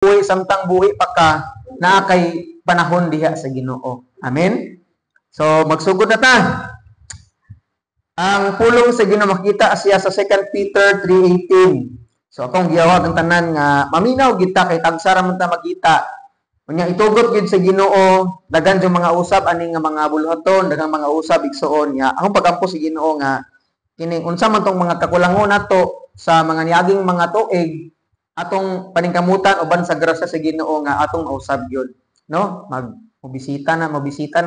Buhi samtang buhi pa ka, naa kay panahon diha sa Ginoo. Amen. So magsugod na ta. Ang pulong sa Ginoo makita siya sa 2 Peter 3:18. So akong giyawag ang tanan nga maminaw kita kay tagsa ra man ta magkita. Unya itugot gyud sa Ginoo, daghan yung mga usab ani nga mga buluhaton, daghang mga usab, igsuon, nga akong pagampo sa Ginoo nga kining unsa man tong mga kakulangon nato sa mga niaging mga tuig, atong paningkamutan uban sa grasya sa Ginoo nga atong mausab gyud, no? Mag mobisita na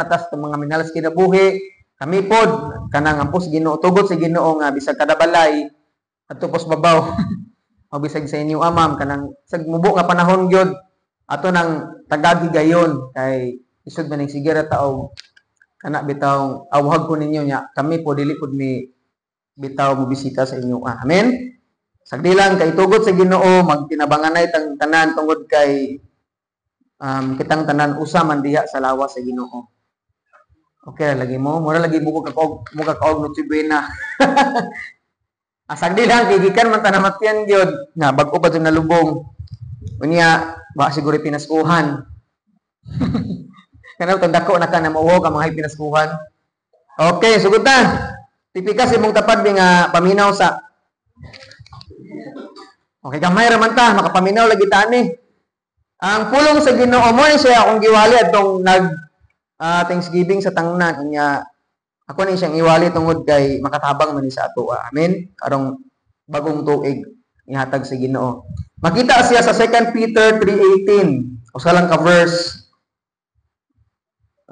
tas mga minahal sa kinabuhi. Kami pod kanang ampos Ginoo, tugot sa Ginoo nga bisag kada balay adto pos babaw o bisag sa inyo amam, kanang sa mubo nga panahon gyud ato nang tagagi gayon kay isod man ning sige ra ta og kana bitaw awhag ko ninyo nya kami po dili pud mi bitaw mo bisita sa inyo. Ah, amen. Sagdi lang kay tugot sa Ginoo magtinabanganay tang tanan tungod kay kitang tanan usa man diha sa lawas sa Ginoo. Okay lagi mo, mura lagi mo ka kaog Noche Buena. Asag di lang kay gikan man tanamatyan gyud nga bag-o pa jud nalubong. Unya ba siguro pinaskuhan. Kanang tandako na ka na mauho ka mga pinaskuhan. Okay, sugod ta. Tipika sa imong tapad nga paminaw sa. Okay, gamay ra man ta, makapaminaw lagi ta ani. Ang pulong sa Ginoo mo ni siya akong giwali atong nag Thanksgiving sa tangnan, unya ako ni siyang iwali tungod kay makatabang man ni sa ato. Amen. Karong bagong tuig ihatag sa Ginoo. Makita siya sa 2 Peter 3:18. Usa lang ka verse.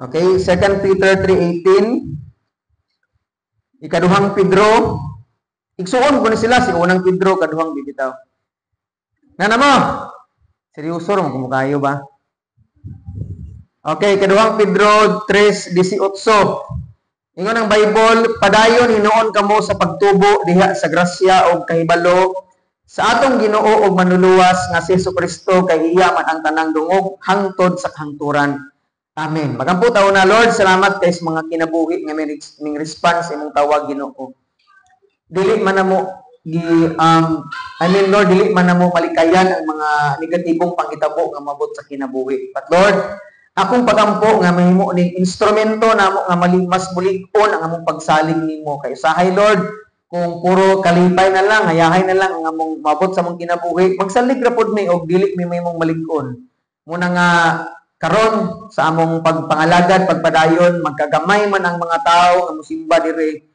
Okay, 2 Peter 3:18. Ikaduhang Pedro, igsuon ko ni sila si unang Pedro, kaduhang bibitaw. Nga na mo? Seryoso ra mo kumukayo ba? Okay, kaduhang Pedro 3:18. Ingon ang Bible, "Padayon hinuon kamo sa pagtubo diha sa grasya og kahibalo sa atong Ginoo ug Manluluwas nga si Jesucristo, kay iya man ang tanang dungog hangtod sa kahangturan. Amen." Magampo ta una. Lord, salamat kay sa mga kinabuhi nga may ning response sa imong tawag, Ginoo. Dili man namo gi I mean, Lord, dili man namo malikayan ang mga negatibong panghitabo nga mabot sa kinabuhi. But Lord, akong pagampo nga mahimo ning instrumento namo nga mali, mas mulig-on ang among pagsalig nimo, kay usahay, Lord, kung puro kalipay na lang, hayahay na lang ang among mabot sa among kinabuhi, magsalig ra pod mi og dili mi mahimong malig-on. Muna nga karon sa among pagpangalagad, pagpadayon, magkagamay man ang mga tao nga mosimba dire.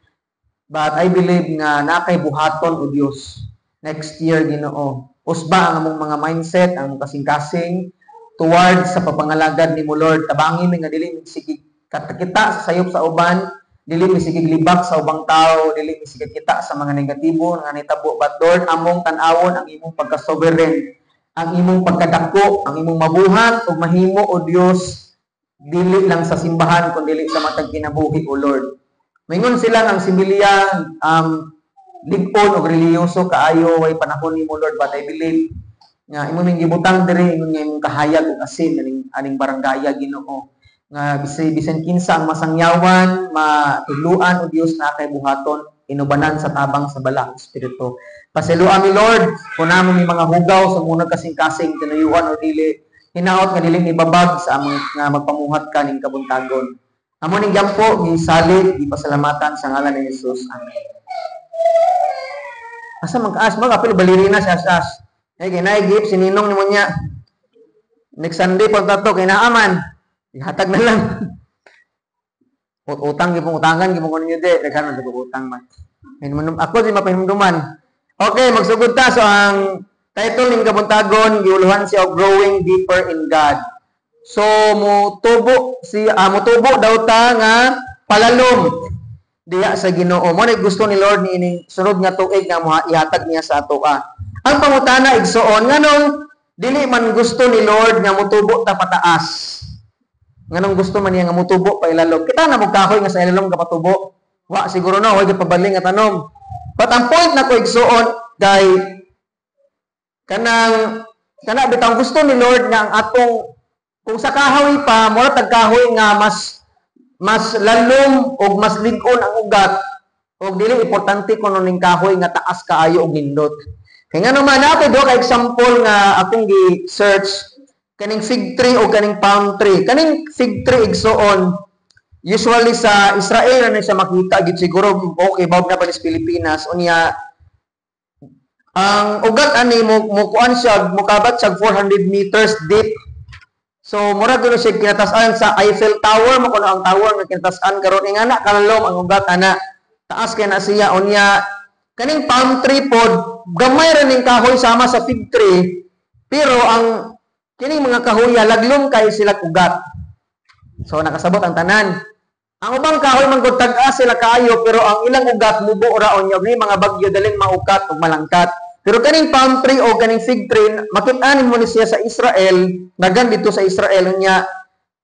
But I believe nga naa kay buhaton, o Dios, next year, Ginoo. Usba ang among mga mindset, ang among kasing-kasing towards sa papangalagad nimo, Lord. Tabangi mi nga dili mi sige kita sa sayop sa uban, dili mi sige libak sa ubang tao, dili mi sige kita sa mga negatibo nga nitabo. But Lord, among tan-awon ang imong pagka-sovereign, ang imong pagkadako, ang imong mabuhat ug mahimo, o Dios, dili lang sa simbahan kun dili sa matag kinabuhi, o Lord. Mingon sila ang similya lig-on og relihiyoso kaayo, way panahon nimo, Lord, but I believe nga imo ming gibutang diri ingon nga imong kahayag ug asin aning aning barangaya, Ginoo, nga bisan bisan kinsa ang masangyawan, matudluan, o Dios, na kay buhaton inubanan sa tabang sa Balaang Espiritu. Pasayloa mi, Lord, kung namo mi mga hugaw sa munang kasing-kasing tinuyuan o dili hinaot nga dili ni babag sa among nga magpamuhat ka ning kabuntagon. Amo ning gampo, gisalig, gipasalamatan sa ngalan ni Jesus. Amen. Asa man kaas mga apil balirina si As-as. Eh kinay gift si Ninong nimo niya. Next Sunday pag tato kay naaman. Ihatag na lang. Utang gipong utangan gipong kuno ninyo di daghan man utang man. Hinumdum ako di mapahinumduman. Okay, magsugod ta. So ang title ning kabuntagon giuluhan siya og "Growing Deeper in God." So mutubo daw ta nga palalom diha sa Ginoo. Mo na gusto ni Lord ni ining sunod nga tuig nga mo ihatag niya sa ato ka. Ang pangutana, igsuon, nganong dili man gusto ni Lord nga mutubo ta pataas? Nganong gusto man niya nga mutubo pa ilalom? Kita na mo kahoy nga sa ilalom ka patubo. Wa siguro, no, way pabaling nga tanom. But ang point na ko, igsuon, kay kanang kana bitang gusto ni Lord nga ang atong kung sa kahoy pa, mura tag kahoy nga mas mas lalom og mas lig-on ang ugat, og dili importante kuno ning kahoy nga taas kaayo og nindot. Kay ngano man nato do ka example nga akong gi-search, kaning fig tree o kaning palm tree. Kaning fig tree, igsoon, usually sa Israel na siya makita gid siguro, okay bawog na pa ni sa Pilipinas. Unya ang ugat ani mo kuan siya, mukabat siya 400 meters deep. So mura gyud siya kinatas-an sa Eiffel Tower mo kuno, ang tower nga kinatas-an karon, ingana kalalom ang ugat ana. Taas kay na siya. Unya kaning palm tree pod, gamay ra ning kahoy sama sa fig tree, pero ang kining mga kahoya laglom kay sila ugat. So nakasabot ang tanan. Ang ubang kahoy man gud tag-as sila kaayo, pero ang ilang ugat mubo ra, unya ni mga bagyo daling maukat ug malangkat. Pero kaning palm tree o kaning fig tree, makit-an mo ni siya sa Israel, nagan dito sa Israel. Unya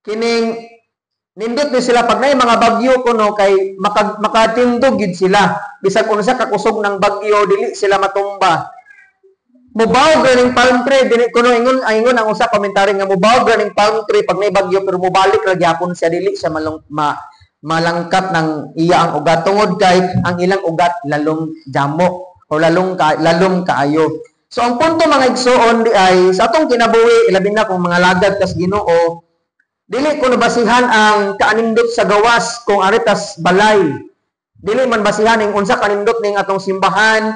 kining nindot ni sila pag naay mga bagyo kuno kay makatindog gid sila. Bisag unsa kakusog ng bagyo, dili sila matumba. Mubawog ra ning palm tree dili kuno, ingon ingon ang usa komentary nga mubawog ra ning palm tree pag may bagyo, pero mobalik ra gyapon siya, dili siya malangkat ng iya ang ugat tungod kay ang ilang ugat lalong jamo o lalong kaayo. So ang punto, mga igsoon, di ay sa atong kinabuhi, ilabi na kung mga lagad kas Ginoo, dili ko basihan ang kaanindot sa gawas kung aritas balay. Dili man basihan ning unsa kanindot ning atong simbahan.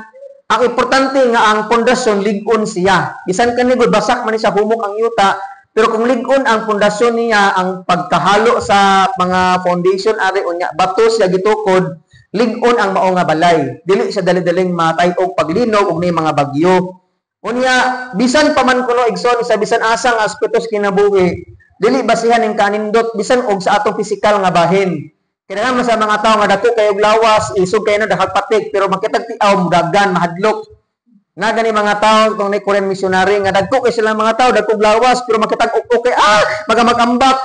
Ang importante nga ang pundasyon lig-on siya. Bisan kani gud basak man ni siya, humok ang yuta, pero kung lig-on ang pundasyon niya, ang pagkahalo sa mga foundation ari, unya bato siya gitukod, lig-on ang mao nga balay. Dili siya dali-daling matay-og paglinog ug ni mga bagyo. Unya bisan pa man kuno, igsoon, sa bisan asa nga aspeto sa kinabuhi, dili basihan ning kanindot bisan og sa atong pisikal nga bahin. Kaya naman sa mga tao nga dako kayo lawas, isog kayo na dahag patik, pero makitag tiaw, mudagan, mahadlok. Na gani mga tao, kung ni Korean missionary, nga dagko kay sila mga tao, dagko lawas, pero makitag okay, magamagambak.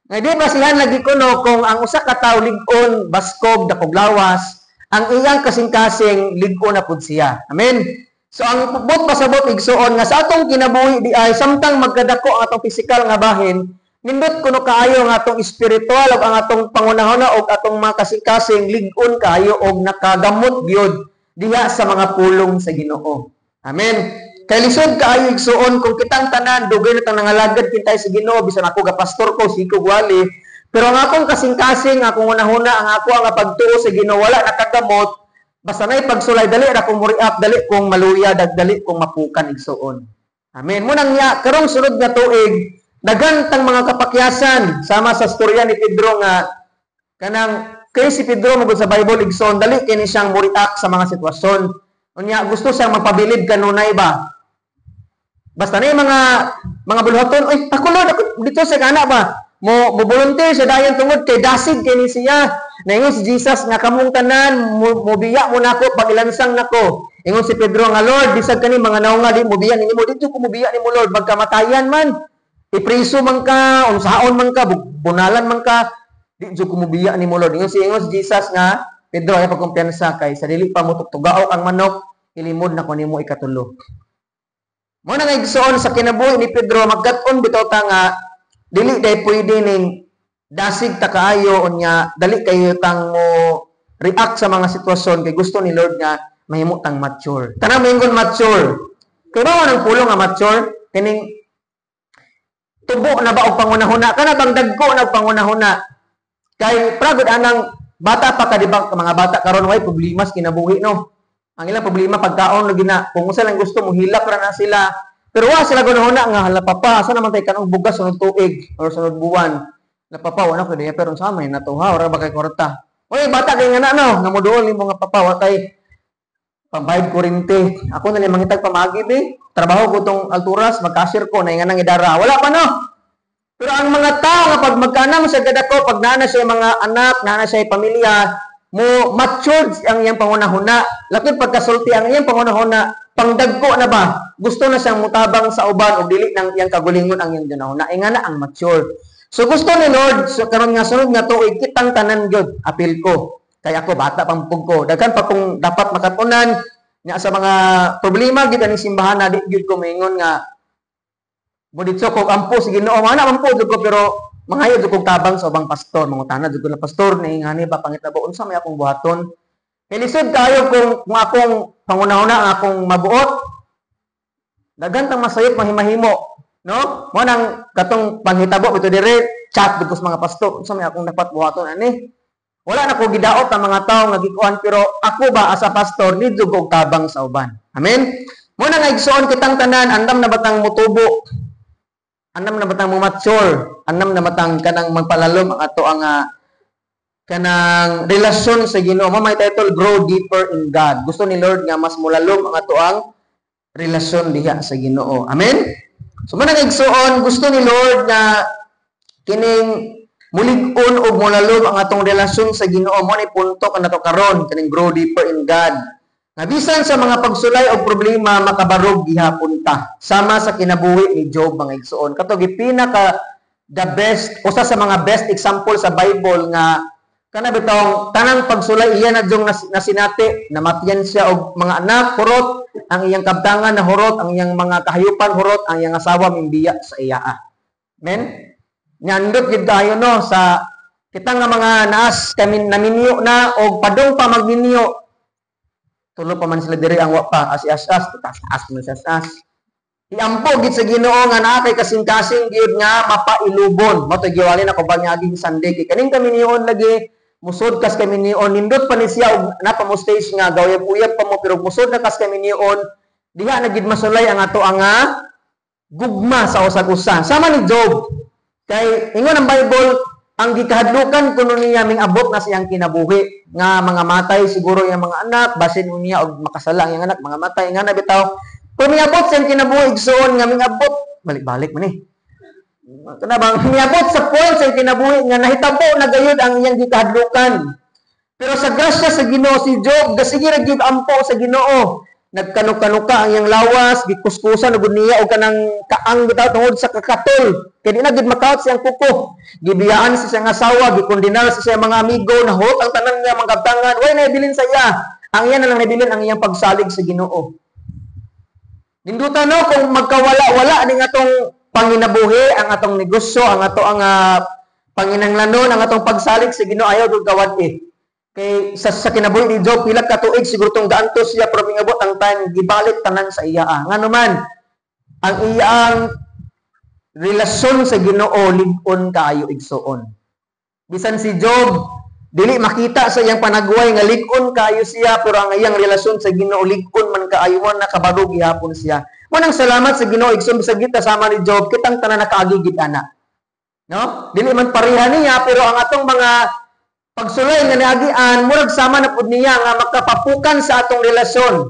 Nga di basihan lagi kuno kung ang usa ka tawo lig-on, baskog, dakog lawas, ang iyang kasing-kasing lig-on na pud siya. Amen. So ang buot pasabot, igsuon, nga sa atong kinabuhi di ay samtang magkadako ang atong pisikal nga bahin, nindot kuno kaayo ang atong espiritual ug ang atong pangunahuna ug atong mga kasing-kasing lig-on kaayo og nakagamot gyud diha sa mga pulong sa Ginoo. Amen. Kay lisod kaayo, igsuon, kung kitang tanan dugay na tang nangalagad kintay sa Ginoo, bisan ako ga pastor ko siko gwali, pero ang akong kasing-kasing, akong hunahuna, ang ako ang pagtuo sa Ginoo wala nakagamot, basta nay pagsulay, dali ra kong muriak, dali kong maluya, dali kong mapukan, igsuon. Amen. Munang nya karong sunod nga tuig, daghan tang mga kapakyasan sama sa storya ni Pedro nga kanang kay si Pedro magud sa Bible, igsoon, dali kini siyang muriak sa mga sitwasyon. Unya gusto siyang magpabilib kanunay ba. Basta na yung mga bulhaton, "Oy, ako Lord, ako dito sa kana ba." Mo volunteer siya dayon tungod kay dasig kini siya. Naingon si Jesus nga kamong tanan mo biya mo nako pag ilansang nako. Ingon si Pedro nga, "Lord, bisag kani mga naunga di mo biya nimo, dito ko mobiya nimo, Lord, magkamatayan man. Ipriso man ka, unsaon man ka, bunalan man ka, di jud ko mobiya nimo, Lord." Ingon si Jesus nga, "Pedro, ay pagkumpiyansa kay sa dili pa mo tugtugaok ang manok, ilimod na ko nimo ikatulo." Mo na nga, igsoon, sa kinabuhi ni Pedro, magkat-on bitaw ta nga dili day pwede ning dasig ta kaayo, unya dali kayo tang mo react sa mga sitwasyon, kay gusto ni Lord nga mahimo tang mature. Tanang moingon mature. Kay ba nang pulong nga mature, kining tubo na ba og pangunahuna kana bang dagko na og pangunahuna? Kay pragod anang bata pa ka, di ba, mga bata karon way problema sa kinabuhi, no? Ang ilang problema pagkaon lagi na. Kung unsa lang gusto mo, hilak ra na sila, pero wa sila gunahuna nga, "Hala papa, asa naman tay kanong bugas sunod tuig or sunod buwan? La papa, wala ko diya, pero unsa may nato ha, ora ba kay kwarta?" Oy, bata kay nga na, no, nga moduol nimo nga, "Papa, wa tay pambayad kuryente. Ako na lang mangitag pamagi be. Trabaho ko tong alturas, mag-cashier ko na nga nang idara." Wala pa, no? Pero ang mga tao nga pag magkaanam sa gadako, pag naa na siya mga anak, naa na siya pamilya, mo matured ang iyang pangunahuna. Lakip pagkasulti ang iyang pangunahuna, pangdagko na ba? Gusto na siyang mutabang sa uban o dili nang iyang kagulingon ang iyang hunahuna. Ay nga na ang mature. So gusto ni Lord, so karon nga sunod nga tuig, kitang tanan gyud, apil ko. Kaya ako bata pang pug ko. Daghan pa kong dapat makatunan nya sa mga problema gid aning simbahan na di gyud ko maingon nga mo didto ko ampo sa Ginoo. Mana man po jud ko, pero mangayo jud kog tabang sa ubang pastor, mangutana jud ko na, "Pastor, ni ngani ba, pangita ba unsa may akong buhaton?" Kay lisod kayo kung akong pangunahuna ang akong mabuot, daghan tang masayop mahimahimo, no? Mo nang katong panghitabo bito dire, chat ko sa mga pastor, unsa may akong dapat buhaton ani? Wala na ko gidaot ang mga tawo nga gikuan, pero ako ba as a pastor need og tabang sa uban. Amen. Mo na nga, igsoon, kitang tanan andam na batang mutubo. Andam na batang mo mature, andam na batang kanang magpalalom ang ato ang kanang relasyon sa Ginoo. Mo may title, "Grow Deeper in God." Gusto ni Lord nga mas mulalom ang ato ang relasyon diha sa Ginoo. Amen. So mo na, igsoon, gusto ni Lord nga kining mulig-on og mulalom ang atong relasyon sa Ginoo. Mo ni punto kanato karon, kining "Grow Deeper in God." Nga bisan sa mga pagsulay og problema, makabarog gihapon ta. Sama sa kinabuhi ni Job, mga igsoon. Kato gipinaka the best, usa sa mga best example sa Bible nga kana bitawng tanang pagsulay iya na jong nasinati, namatyan siya og mga anak hurot, ang iyang kabtangan na hurot, ang iyang mga kahayupan hurot, ang iyang asawa mimbiya sa iya. Amen. Nyandot gid kayo, no, sa kita nga mga naas kami naminyo na og padung pa magminyo. Tulo pa man sila diri ang wa pa, as as as as as man as as. Iampo gid sa Ginoo nga naa kay kasing-kasing gyud nga mapailubon. Mo to giwali na ko ba niaging Sunday kay kaning kami niyon lagi musod kas kami niyon, nindot pa ni siya og napa mo stage nga gawuyab-uyab pa mo, pero musod na kas kami niyon, diha na gid masulay ang ato ang gugma sa usag-usa. Sama ni Job. Kay ingon ang Bible, ang gikahadlukan kuno niya ming abot na siyang kinabuhi nga mga matay siguro iyang mga anak, basin niya og makasala ang iyang anak, mga matay nga na bitaw. Pero miabot siyang kinabuhi, igsoon, nga mingabot, balik-balik man ni. Kana bang miabot sa point sa kinabuhi nga nahitabo na gayud ang iyang gikahadlukan. Pero sa grasya sa Ginoo, si Job gasige ra gyud ampo sa Ginoo. Nagkanuk-kanuka ang iyang lawas, gikuskusan na gud niya og kanang kaang bitaw tungod sa kakatol. Kay di na gid makaot siyang kuko. Gibiyaan sa siyang asawa, gikondenar sa siyang mga amigo, nahurot ang tanan niya mga kabtangan, way naibilin sa iya. Ang iya na lang naibilin ang iyang pagsalig sa Ginoo. Ninduta, no, kung magkawala-wala ning atong panginabuhi, ang atong negosyo, ang ato ang panginanglanon, ang atong pagsalig sa Ginoo, ayaw gud kawad eh. Kay sa kinabuhi ni Job, pila ka tuig siguro tong gaanto siya, pero mingabot ang time gibalik tanan sa iya. Ah. Ngano man, ang iyang relasyon sa Ginoo lig-on kaayo, igsoon. Bisan si Job dili makita sa iyang panagway nga lig-on kaayo siya, pero ang iyang relasyon sa Ginoo lig-on man kaayo, nakabarog gihapon siya. Mo nang salamat sa Ginoo, igsoon, bisag kita sama ni Job, kitang tanan nakaagi gid ana. No? Dili man pareha niya, pero ang atong mga pagsulay nga niagian murag sama na pud niya nga makapapukan sa atong relasyon.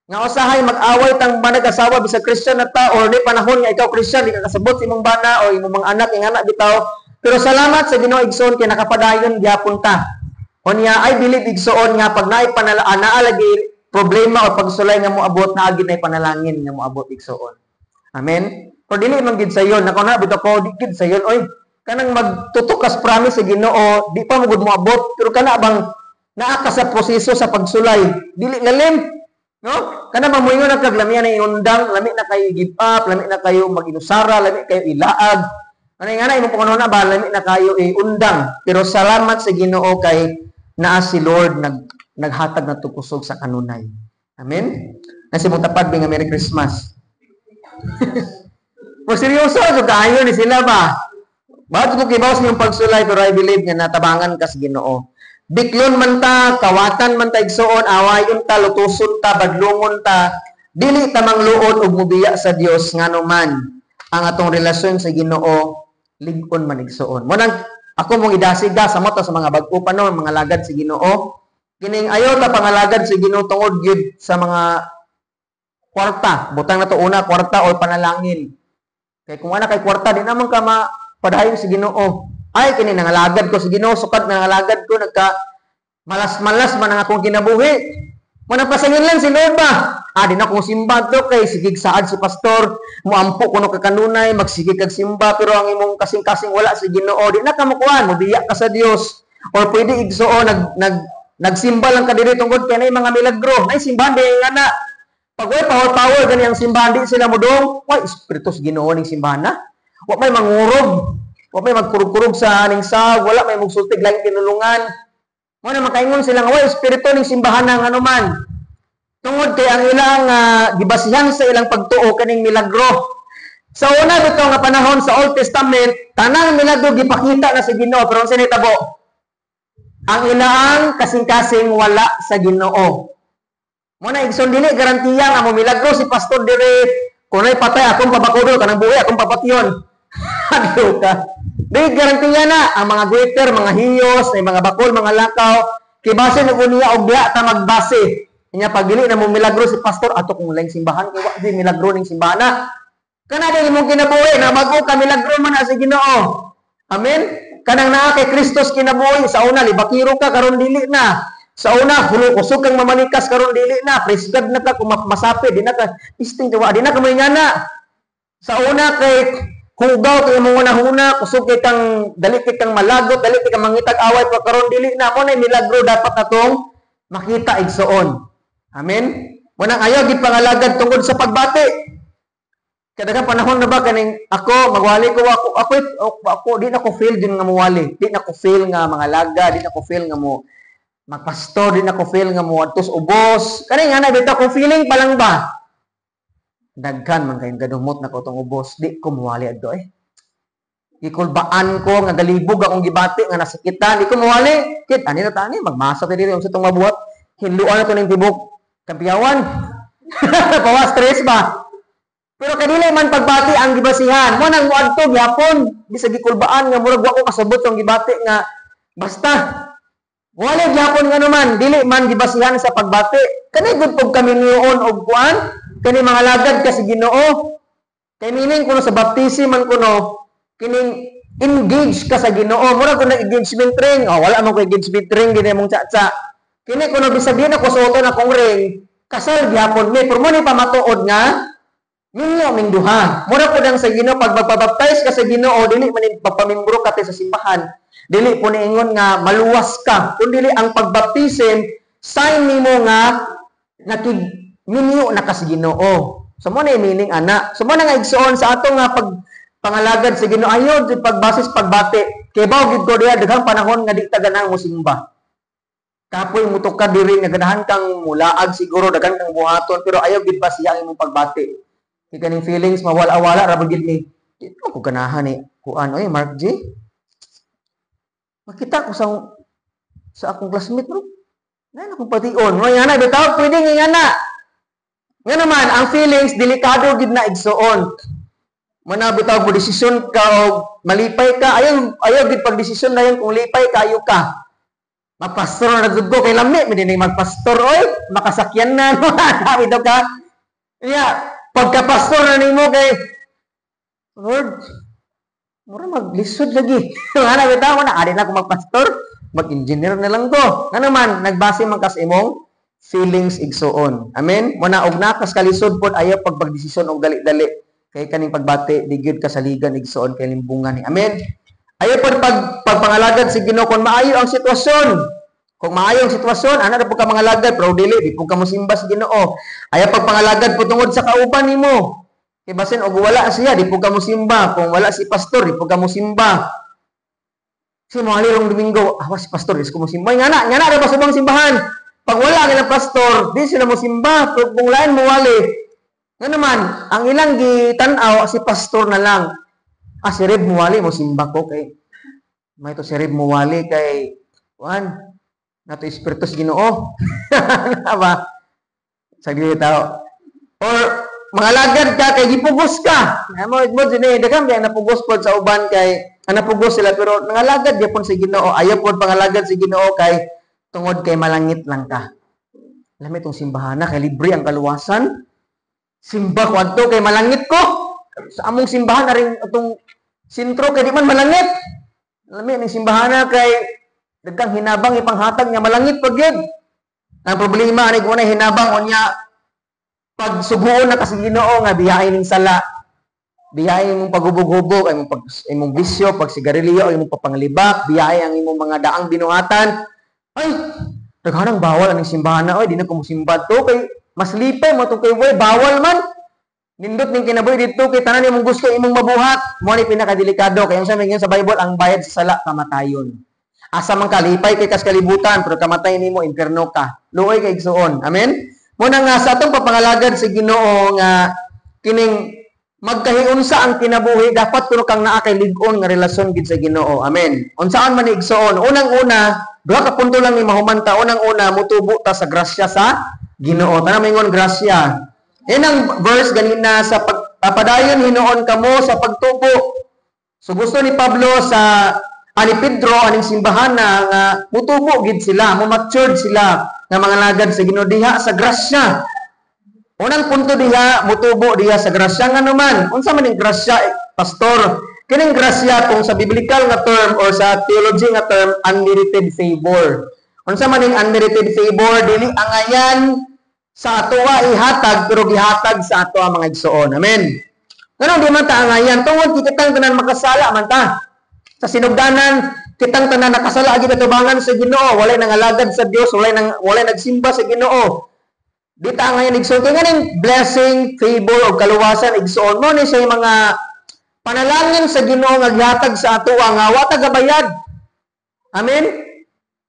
Nga usahay mag-away tang manag-asawa bisag Christian na ta or di panahon nga ikaw Christian, di ka kasabot sa imong bana o imong mga anak ing anak bitaw. Pero salamat sa Ginoo, igsoon, kay nakapadayon gyapon ta. Unya I believe, igsoon, nga pag naay panala naa lagi problema o pagsulay nga moabot, naa gid nay panalangin nga moabot, igsoon. Amen. Pero dili man gid sayon, nako na bitaw ko, di gid sayon oy. Kanang magtutok kas promise sa Ginoo, di pa mo gud moabot, pero kana bang naa ka sa proseso sa pagsulay, dili lalim. No? Kana bang moingon na kag lami na iundang, lami na kayo give up, lami na kayo mag-inusara, lami kayo ilaag. Ano nga na imong pangunahuna ba, lami na kayo iundang. Pero salamat sa Ginoo kay naa si Lord naghatag na kusog sa kanunay. Amen. Nasi mong tapad nga Merry Christmas. Pero seryoso, so kaayo ni sila ba? Bakit ko kibaw sa inyong pagsulay, pero I believe nga natabangan ka sa Ginoo. Biklon man ta, kawatan man ta, igsoon, awayon ta, lutuson ta, badlungon ta, dili ta mangluod og mubiya sa Dios, ngano man ang atong relasyon sa Ginoo lig-on man, igsoon. Mo nang ako mong idasig sa mata sa mga bag-o pa, no, mga lagad sa Ginoo. Kining ayaw ta pangalagad sa Ginoo tungod gyud sa mga kwarta. Butang na to una, kwarta or panalangin. Kay kung wala kay kwarta, di naman ka mapadayon sa Ginoo. Ay, kini nangalagad ko sa Ginoo, sukad nangalagad ko, nagka malas-malas man ang akong kinabuhi. Mo nang pasangin lang si Lord ba? Ah, di na kong simba to kay sigig saad si pastor, muampo kuno ka kanunay, magsigig kag simba, pero ang imong kasing-kasing wala sa Ginoo, di na ka mukuan, mobiya ka sa Dios. Or pwede, igsoon, nag nag nagsimba lang ka diri tungod kay nay mga milagro, nay simbahan di nga na. Pag way power power gani ang simbahan, di sila modong, way espiritu sa Ginoo ning simbahan na. Wa may mangurog, wa may magkurog-kurog sa aning sag, wala may mugsultig laing tinulungan. Mo na makaingon sila nga way espiritu ning simbahan ng anuman. Tungod kay ang ilang gibasihan sa ilang pagtuo kaning milagro. Sa una bitaw nga panahon sa Old Testament, tanang milagro gipakita na sa Ginoo, pero unsa nitabo? Ang ilang kasing-kasing wala sa Ginoo. Mo na, igsoon, dili garantiya nga mo milagro si pastor dire, kunay patay akong pabakudo, kanang buhi akong papatyon. Ano ka? Di garantiya na ang mga guiter, mga hiyos, may mga bakol, mga lakaw, kay base na niya og diha ta magbase. Inya pag dili na mo milagro si pastor ato kung laing simbahan kay wa di milagro ning simbahan na. Kana din imong kinabuhi na bago ka milagro man na sa Ginoo. Amen. Kanang naa kay Kristos kinabuhi, sa una libakiro ka, karon dili na. Sa una hulo kusog kang mamanikas, karon dili na. Praise God na ka kung masapi di na ka isting wa di na ka na. Sa una kay hugaw kay imong una-huna, kusog kay kang dali kay kang malagot, dali kay kang mangitag away, pa karon dili na. Mo na milagro dapat natong makita, igsoon. Amen. Mo nang ayaw gid pangalagad tungod sa pagbati. Kada panahon na ba kaning ako magwali ko, ako ako ako di na ko feel din nga muwali, di na ko feel nga mga laga, di na ko feel nga mo magpastor, di na ko feel nga mo adtos ubos. Kani nga na bitaw ko feeling pa lang ba? Daghan man kayong gadumot na ko tong ubos, di ko muwali adto eh. Gikulbaan ko nga galibog akong gibati nga nasakitan, di ko muwali. Kit ani na tani magmasa ta diri unsa tong mabuhat. Hinluan na to ning tibok kampiyawan. Pawa stress ba? Pero kadili man pagbati ang gibasihan. Mo nang muadto gyapon bisag gikulbaan nga murag wa ko kasabot ang gibati nga basta wala gyapon nga naman dili man gibasihan sa pagbati. Kani gud pug kami niyon og kuan kani mga lagad ka sa Ginoo. Kay meaning kuno sa baptism man kuno kining engage ka sa Ginoo. Mura kun engagement ring. Oh, wala man ko engagement ring gini mong tsa-tsa. Kini kuno bisag di na ko suoton akong ring, kasal gyapon mi. Pero mo ni pamatuod nga minyo ming duha. Mura pud ang sa Ginoo pag magpabaptize ka sa Ginoo, dili man ni pagpamimbro ka sa simbahan. Dili po niingon nga maluwas ka. Kun dili ang pagbaptism sign nimo nga nakig minyo na ka sa Ginoo. So mo na meaning ana. So mo na nga, igsoon, sa ato nga pag pangalagad sa Ginoo ayo jud pagbasis pagbati. Kay baw gid ko diha daghang panahon nga di ta ganang mosimba. Kapoy mutukad diri nga ganahan kang mulaag siguro, daghan kang buhaton, pero ayaw gid pa siya ang imong pagbati. Kay kaning feelings mawala-wala ra gid ni. Di ko ganahan ni kuan oy Mark G. Makita ko sa akong classmate bro. Nay akong pation. Mo nga na bitaw pwede nga na. Nga naman, ang feelings, delikado gid na, igsoon. Muna bitaw mo desisyon ka o malipay ka, ayaw, ayaw gid pagdesisyon na yun kung lipay kayo ka. Magpastor na gud ko kay lami, mi dinay magpastor oy, makasakyan na no. Bitaw ka. Yeah, pagka-pastor na nimo kay Lord, mura maglisod lagi. Ana bitaw mo na ari na ko magpastor, mag-engineer na lang ko. Nga naman, nagbase man kas imong feelings, igsuon. Amen? Muna og nakas kalisod pod ayaw pagpagdesisyon og dali-dali. Kay kaning pagbati di gyud kasaligan, igsuon, kay limbungan ni. Amen. Ayaw pod pagpangalagad sa Ginoo kung maayo ang sitwasyon. Kung maayo ang sitwasyon, ana ra pud ka mangalagad, pero dili di pud ka mosimba sa Ginoo. Ayaw pagpangalagad po tungod sa kauban nimo. Kay basin og wala siya, di pud ka mosimba. Kung wala si pastor, di pud ka mosimba. Si mo rong Domingo, ah, si pastor, di ko mosimba. Nga na ra ba sa ubang simbahan? Pag wala ang pastor, di sila mosimba. Pero kung lain mo wali. Nga naman, ang ilang gitan-aw si pastor na lang. Ah, si Reb muwali, mo simba ko kay may to si Reb muwali kay kuan nato espiritu sa Ginoo. Na ba? Sa dili tao. Or mangalagad ka kay gipugos ka. Mo mo dinhi daghan kay napugos pod sa uban kay ang napugos sila pero nangalagad gyapon sa Ginoo. Ayaw pod pangalagad sa Ginoo kay tungod kay malangit lang ka. Alam itong simbahan na kay libre ang kaluwasan. Simba ko adto kay malangit ko. Sa among simbahan na rin itong sentro kay di man malangit. Alam ning simbahan na kay daghang hinabang ipanghatag nga malangit pag yun. Ang problema ani kung hinabang unya pag suguon na kasi Ginoo nga biyahe ning sala. Biyahe imong paghubog-hubog, imong pag imong bisyo, pag sigarilyo, imong papanglibak, biyahe ang imong mga daang binuhatan. Ay, daghanang bawal ang simbahan na oy, di na ko mosimba to kay mas lipay mo to kay way bawal man. Nindot ning kinabuhi didto kay tanan imong gusto imong mabuhat. Mo ni pinakadelikado kay unsa may sa Bible, ang bayad sa sala kamatayon. Asa man kalipay kay kas kalibutan, pero kamatay nimo, impierno ka. Luoy kay, igsuon. Amen. Muna nga sa atong papangalagad sa Ginoo nga kining magkahiunsa ang kinabuhi, dapat kuno kang naa kay lig-on nga relasyon gid sa Ginoo. Amen. Unsaan man ni, igsuon? Unang-una, duha ka punto lang ni mahumanta. Unang-una, mutubo ta sa grasya sa Ginoo. Tanan maingon, "Grasya." Yan ang verse ganina sa pagpapadayon hinuon kamo sa pagtubo. So gusto ni Pablo sa ani Pedro aning simbahan na nga mutubo gid sila, mo matured sila nga mga lagad sa Ginoo diha sa grasya. Unang punto diha, mutubo diha sa grasya. Nga naman, unsa man ning grasya, eh, pastor? Kining grasya, kung sa biblical nga term or sa theology nga term, unmerited favor. Unsa man ning unmerited favor? Dili angayan sa atoa ihatag, pero gihatag sa atoa, mga igsoon. Amen. Nganong di man ta angayan? Tungod kay kitang tanan makasala man ta. Sa sinugdanan, kitang tanan nakasala gid atubangan sa Ginoo, walay nangalagad sa Dios, walay nagsimba sa Ginoo. Di ta angayan, igsoon. Kay nganing blessing, favor o kaluwasan, igsoon, mo ni siya mga panalangin sa Ginoo nga gihatag sa atoa nga wa ta gabayad. Amen.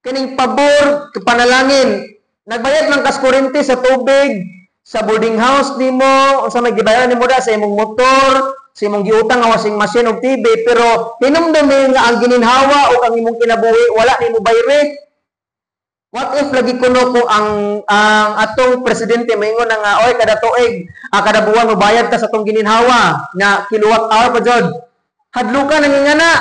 Kining pabor, panalangin, nagbayad lang kas kuryente, sa tubig, sa boarding house nimo, sa may gibayaran nimo da sa imong motor, sa imong giutang nga washing machine ug TV, pero hinumdumi nga ang gininhawa o ang imong kinabuhi wala nimo bayre. What if lagi kuno kung ang atong presidente maingon na nga, "Oy, kada tuig, kada buwan mo bayad ka sa atong gininhawa nga kilowatt hour pa jud." Hadluka nang ingana.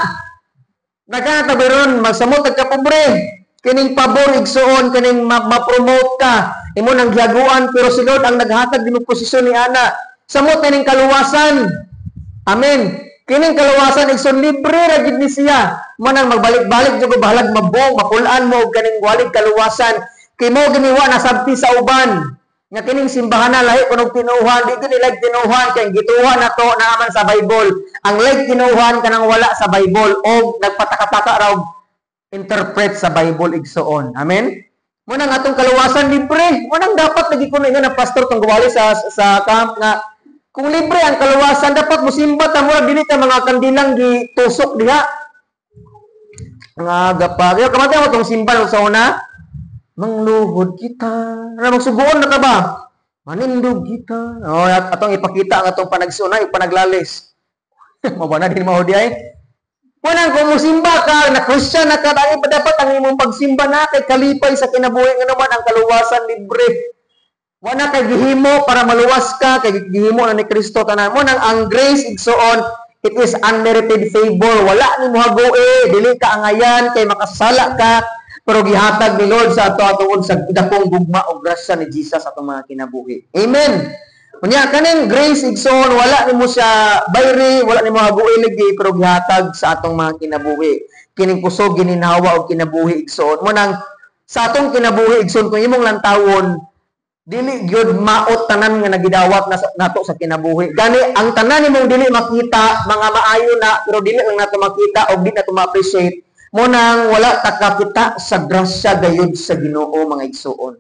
Nagana ta ron magsamot ka pobre. Kining pabor, igsuon, kining ma-promote ka. Imo nang gihaguan, pero si Lord ang naghatag nimo posisyon ni ana. Samot na ning kaluwasan. Amen. Kining kaluwasan, igsoon, libre ra gid ni siya. Manang magbalik-balik jud ko, bahalag mabong, mapulaan mo og kaning walig kaluwasan. Kay mo giniwa nasabti sa uban nga kining simbahan na lahi kunog tinuhan, di gid like tinuhan kay gituhan nato naaman sa Bible. Ang like tinuhan, kanang wala sa Bible og nagpataka-taka raw interpret sa Bible, igsoon. Amen. Mo nang atong kaluwasan libre. Mo nang dapat lagi kuno nga na pastor tong gawali sa camp nga kung libre ang kaluwasan, dapat musimba ta murag dili ta mga kandilang gitusok diha. Nga gapag. Yo kamati ako tong simba sa una. Mangluhod kita. Ano, magsuguon na ka ba? Manindog kita. Oh, at atong ipakita ang atong panagsuuna, yung panaglalis. Mabana na din mao di ay. Wanang kung musimba ka, na Christian na ka, ang dapat ang imong pagsimba na kay kalipay sa kinabuhi, nga naman ang kaluwasan libre. Wala kay gihimo para maluwas ka, kay gihimo na ni Kristo tanan. Mo nang ang grace, igsoon, it is unmerited favor. Wala nimo hagoe, dili ka angayan kay makasala ka, pero gihatag ni Lord sa ato tungod sa dakong gugma o grasya ni Jesus sa atong mga kinabuhi. Amen. Unya kaning grace, igsoon, wala nimo siya bayri, wala nimo hagoe lagi, pero gihatag sa atong mga kinabuhi. Kining kusog, gininhawa og kinabuhi, igsoon. Mo nang sa atong kinabuhi, igsoon, kung imong lantawon, dili gyud maot tanan nga nagidawat na nato sa kinabuhi. Gani ang tanan nimong dili makita, mga maayo na, pero dili lang nato makita og di nato ma-appreciate. Mo nang wala ta kakita sa grasya gayud sa Ginoo, mga igsoon.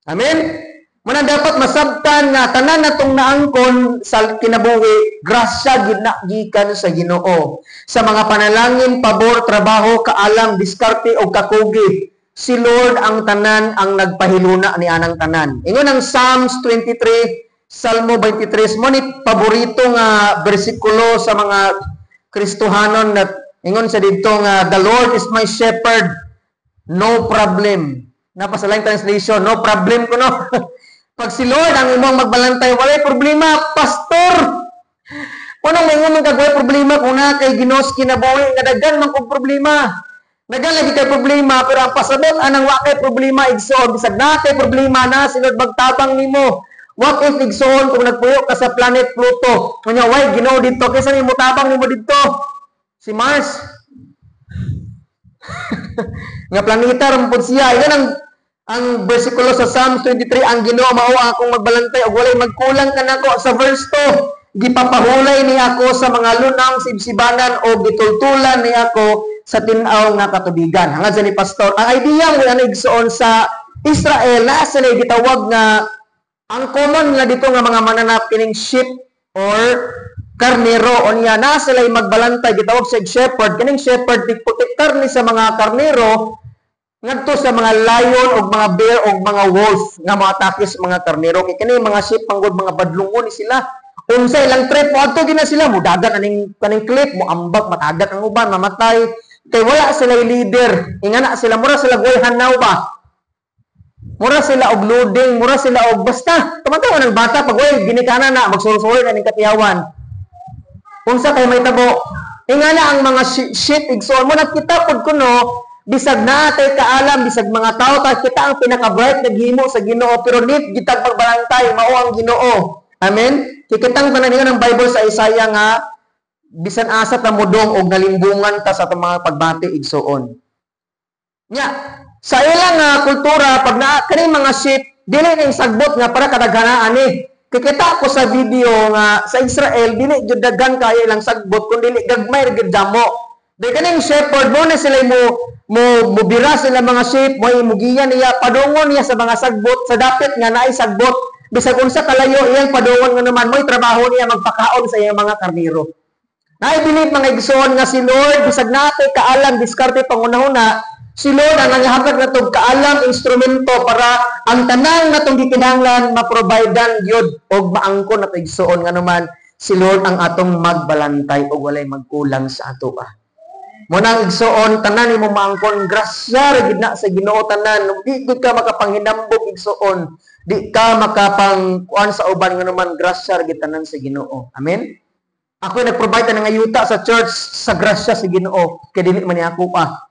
Amen. Muna dapat masabtan nga tanan natong naangkon sa kinabuhi, grasya gid na gikan sa Ginoo. Sa mga panalangin, pabor, trabaho, kaalam, diskarte o kakugi, si Lord ang tanan ang nagpahiluna ni anang tanan. Ingon ang Psalms 23, Salmo 23, mo ni paborito nga bersikulo sa mga Kristohanon na ingon sa didto nga, "The Lord is my shepherd, no problem." Napasalaing translation, no problem ko no. Pag si Lord ang imong magbalantay, walay problema, pastor. Unang may man kag walay problema kung na kay Ginoo kinabuhi nga daghan man kog problema. Daghan lagi kay problema, pero ang pasabot anang wa kay problema, igsoon, bisag na kay problema na si Lord magtabang nimo. What if, igsoon, kung nagpuyo ka sa planet Pluto? Kunya way Ginoo didto, kaysa nimo tabang nimo didto? Si Mars. Nga planeta ra pud siya. Yan ang bersikulo sa Psalms 23, "Ang Ginoo mao ang akong magbalantay ug walay magkulang kanako." Sa verse 2, "Gipapahulay ni ako sa mga lunang sibsibanan o gitultulan ni ako sa tin-aw nga katubigan." Hangad sa ni pastor. Ang idea mo ano, igsoon, sa Israel na sa gitawag nga ang common nga dito nga mga mananap kining sheep or karnero. Unya na sila magbalantay, gitawag sa shepherd. Kaning shepherd tigprotektar ni sa mga karnero ngadto sa mga lion og mga bear og mga wolf nga moatake sa mga karnero. Kay kini mga sheep panggod mga badlungon ni sila. Unsa ilang trip, moadto gina sila, mudagan aning kaning cliff, moambak, matagak ang uban, mamatay. Kay wala sila leader. Ingana sila, mura sila way hanaw ba? Mura sila og loading, mura sila og basta. Tumatawa ng bata pag way ginikanan na magsulsuloy na ning katiyawan. Unsa kay may tabo? Ingana ang mga sheep, igsoon mo nakita pud kuno bisag natay kaalam, bisag mga tao ta kita ang pinaka-bright naghimo sa Ginoo, pero need gitag pagbalantay mao ang Ginoo. Amen. Kikitang tanan ng Bible sa Isaiah nga bisan asa ta modong og nalimbungan ta sa atong mga pagbati, igsoon. Nya, sa ilang kultura, pag naa kani mga sheep, dili ning sagbot nga para kadaghanaan ni. Kikita ko sa video nga sa Israel dili jud daghan kayo ilang sagbot kun dili gagmay ra gyud damo. Di kaning shepherd mo na sila mo mo mubira sila mga sheep, mo mugiya niya padungon niya sa mga sagbot sa dapit nga naay sagbot, bisag unsa kalayo iyang padungon nga naman mo'y trabaho niya magpakaon sa iyang mga karnero. I believe, mga igsoon, nga si Lord, bisag natay kaalam, diskarte, pangunahuna, si Lord ang nangyahatag natong kaalam, instrumento para ang tanang natong gikinahanglan ma-providean gyud og maangkon nato, igsoon, nga naman si Lord ang atong magbalantay og walay magkulang sa ato pa. Mo nang, igsoon, tanan nimo maangkon, grasya ra gid na sa Ginoo tanan. Di gud ka makapanginambog, igsoon. Di ka makapang kuan sa uban nga naman grasya ra gid tanan sa Ginoo. Amen. Ako nag-provide na nga yuta sa church sa grasya sa Ginoo kay dili man ni ako pa.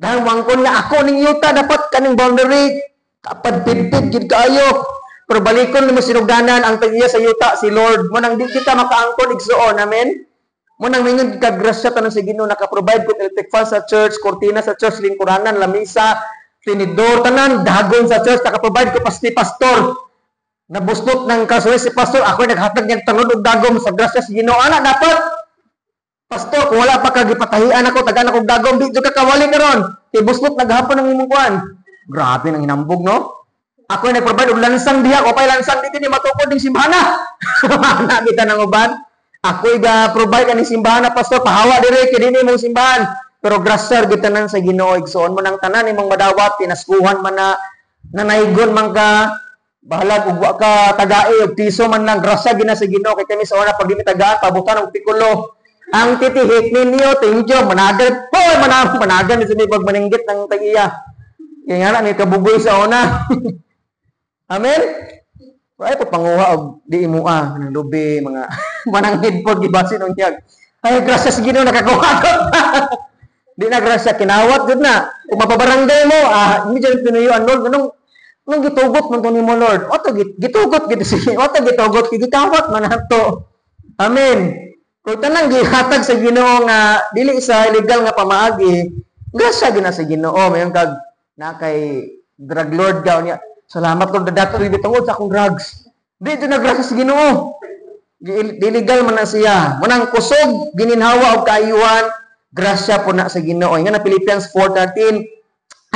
Dahil wangkon nga ako ning yuta, dapat kaning boundary kapad pidpid gid kaayo. Pero balikon nimo sinugdanan ang tag-iya sa yuta, si Lord. Mo nang di kita makaangkon, igsoon. Amen. Mo nang mingon ka grasya tanan sa Ginoo. Naka-provide ko electric fan sa church, kortina sa church, lingkuranan, lamisa, tinidor, tanan dagon sa church, naka-provide ko pasti pastor. Nabuslot ng kasoy si pastor, ako naghatag niyang tanod og dagom sa grasya sa Ginoo. Ana dapat pastor, kung wala pa ka gipatahian ako, tagaan akong dagom, di jud ka kawali karon. Kay buslot naghapon ang imong kuan. Grabe nang hinambog, no? Ako nag-provide og lansang diha, ko pay lansang dito ni matukod ning simbahana. Ana kita nang uban. Ako ga provide ani simbahan na pastor, pahawa dire kay dinhi mong simbahan. Pero grasya gitanan sa Ginoo, igsoon. Mo nang tanan imong madawat, pinaskuhan man na, nanaygon man ka, bahalag ug wa ka tagae og piso man lang, grasya gina sa Ginoo. Kay kami sa una, pag di mi tagaan, pabutan og pikulo. Ang titihik ninyo, thank you, managan, hoy, managan, managan, ni sa pag maninggit ng tag-iya. Kaya nga na, ni kabugoy sa una. Amen? Ay, pa panguha og di imua, ng lubi, mga mananghid po, gibasin unyag. Ay, grasya sa Ginoo, nakakuha ko. Di na grasya, kinawat jud na. Kung mapabarangay mo, hindi dyan pinuyuan, Lord, anong gitugot man to nimo, Lord? Oto, gitugot, gito si, oto, gitugot, gikawat man ato. Amen. Kung tanang gihatag sa Ginoo nga dili sa legal nga pamaagi, grasya gina sa Ginoo. Mayon kag na kay drug lord ka niya. Salamat, Lord, dato rin tungod sa akong drugs. Di jud na grasya sa Ginoo. Diligal man na siya. Munang kusog, gininhawa og kaayuhan, grasya po na sa Ginoo. Nga na Philippians 4:13,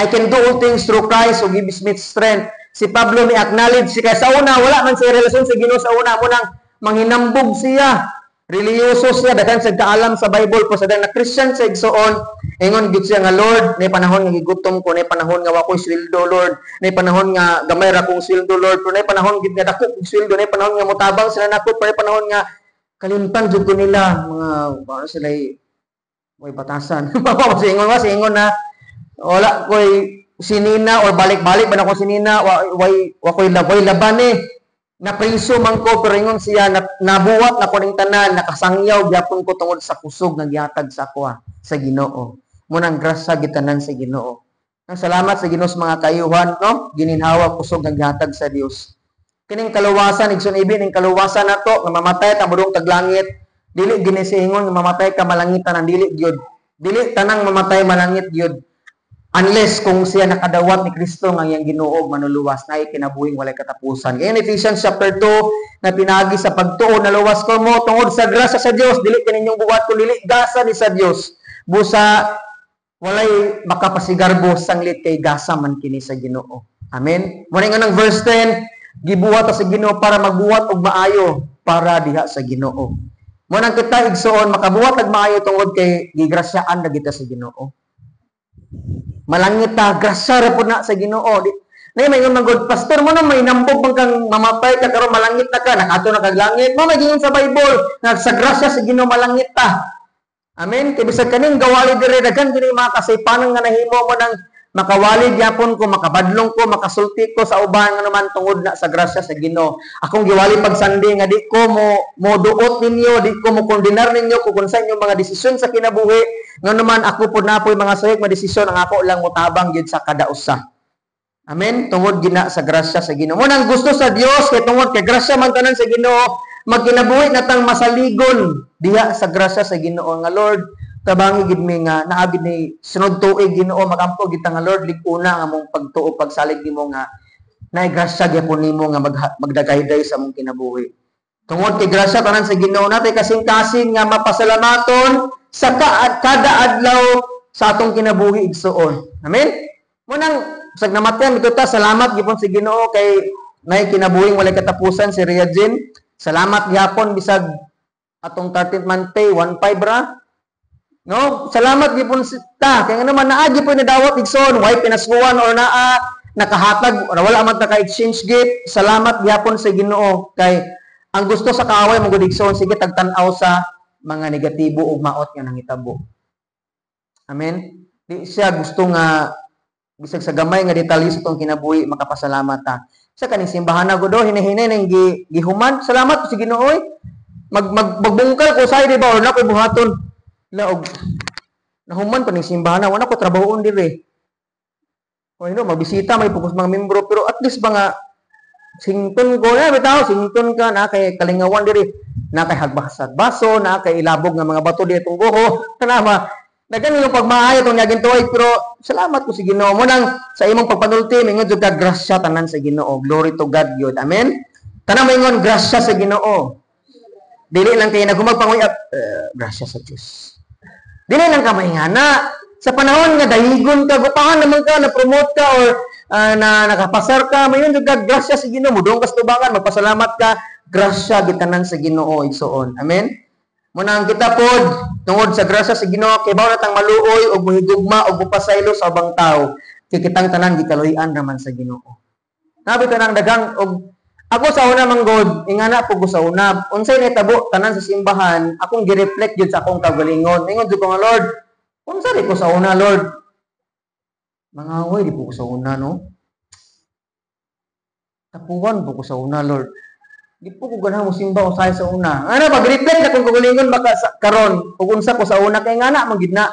"I can do all things through Christ who gives me strength." Si Pablo ni acknowledge siya sa una, wala man siya relasyon sa Ginoo sa una, munang manghinambog siya. Reliyoso siya, daghan sa kaalam sa Bible po sa na Christian sa igsoon, ingon gid siya nga, "Lord, nay panahon nga gigutom ko, nay panahon nga wa koy sweldo, Lord, nay panahon nga gamay ra kong sweldo, Lord, pero nay panahon gid nga dako kong sweldo, nay panahon nga motabang sila nako, pero nay panahon nga kalimtan jud ko nila," mga ano sila way batasan. Singon ba singon na wala koy sinina or balik-balik ba na ko sinina, wa way wa koy way laban eh. Napriso man ko, pero ingon siya na, nabuwat na ko ning tanan, nakasangyaw gyapon ko tungod sa kusog nga gihatag sa ako sa Ginoo. Munang grasya gitanan sa Ginoo. Ang salamat sa Ginoo sa mga kayuhan, no? Gininhawa, kusog nga gihatag sa Dios. Kining kaluwasan, igsoon, ibi ning kaluwasan nato nga mamatay ta modung tag langit, dili gini ingon nga mamatay ka malangitan ang dili gyud. Dili tanang mamatay malangit gyud. Unless kung siya nakadawat ni Kristo nga iyang Ginoo manuluwas na kinabuhing walay katapusan. Kaya in Ephesians chapter 2 na pinagi sa pagtuo naluwas ko mo tungod sa grasya sa Dios, dili kaninyong buhat kun dili gasa ni sa Dios. Busa walay makapasigarbo sanglit kay gasa man kini sa Ginoo. Amen. Mo nga ng verse 10, gibuhat ta sa Ginoo para magbuhat og maayo para diha sa Ginoo. Mo nang kita, igsuon, makabuhat og maayo tungod kay gigrasyaan na kita sa Ginoo. Malangit ta, grasya ra pud na sa Ginoo. Di, na may ingon man gud, "Pastor, mo na may nambog man kang mamatay ka karon, malangit na ka, nakato na kag langit." Mo may giingon sa Bible nga sa grasya sa Ginoo malangit ta. Amen. Kay bisag kaning gawali dire, daghan kini mga kasaypanan nga nahimo mo nang makawali gyapon ko, makabadlong ko, makasulti ko sa uban nga naman tungod na sa grasya sa Ginoo. Akong giwali pag Sunday nga di ko mo mo duot ninyo, di ko mo kondenar ninyo kung unsa inyong mga desisyon sa kinabuhi. Nga naman ako pud napoy mga sayop nga desisyon, ang ako lang motabang gyud sa kada usa. Amen. Tungod gina sa grasya sa Ginoo. Mo nang gusto sa Dios kay tungod kay grasya man tanan sa Ginoo, magkinabuhi na tang masaligon diha sa grasya sa Ginoo nga, "Lord, tabangi gid mi nga naa gid ni sunod tuig, Ginoo." Magampo gid ta nga, "Lord, lig-una nga mong pagtuo, pagsalig nimo nga naay grasya gyapon nimo nga magdagayday sa mong kinabuhi." Tungod kay grasya tanan sa Ginoo, natay kasing-kasing nga mapasalamaton sa kada adlaw sa atong kinabuhi, igsuon. Amen. Mo nang sag namatyan mito ta, salamat gyapon sa Ginoo kay nay kinabuhing walay katapusan si Ria Jean. Salamat gyapon bisag atong 13th month pay 1.5 ra. No? Salamat gyapon ta kay nga naman naa gyapon nadawat, igsoon, way pinaskuan or naa nakahatag or wala man ta ka exchange gift. Salamat gyapon sa Ginoo kay ang gusto sa kaaway mo gud, igsoon, sige tagtan-aw sa mga negatibo ug maot nga nangitabo. Amen. Di siya gusto nga bisag sa gamay nga detalye sa itong kinabuhi makapasalamat ta. Sa kaning simbahan na gudo hinahinay nang gihuman, salamat sa Ginoo oy. Mag, mag magbungkal ko say di ba or na ko buhaton. Laog nahuman pa ning simbahan na wala ko trabahoon dire. O ino magbisita may pugos mga membro, pero at least ba nga sington ko na bitaw, sington ka na kay kalingawan diri, na kay hagbasag baso, na kay ilabog nga mga bato di itong buho, kanama dagan yung pagmaayo itong naging tuway, pero salamat ko sa Ginoo. Mo nang sa imong pagpanulti, mingon jud ka, grasya tanan sa Ginoo. Glory to God yun. Amen. Tanang maingon, "Grasya sa Ginoo." Dili lang kay nagumag panguyab, "Grasya sa Dios." Dili lang ka maingana. Sa panahon nga dahigon ka, gupahan naman ka, na-promote ka or na nakapasar ka, mayon jud ka, "Grasya sa Ginoo." Mudong ka sa tubangan, magpasalamat ka, grasya gitanan sa Ginoo, igsuon. Amen. Munang kita pod tungod sa grasya sa Ginoo kay bawo natang maluoy og muhigugma og mupasaylo sa ubang tawo. Kay kitang tanan gikaluy-an raman sa Ginoo. Nabi tanang dagang og ako sa una man god, ingana po ko sa una. Unsay nahitabo tanan sa simbahan, akong gi-reflect jud sa akong kaugalingon. Ingon jud ko nga, "Lord, unsa ri ko sa una, Lord? Mangaway di po ko sa una, no? Tapuwan po ko sa una, Lord. Di po ko ganahan mo simba usahay sa una." Ano, pag-reflect na kung kaugalingon baka sa, karon, ug unsa ko sa una, kay ngana man gid na.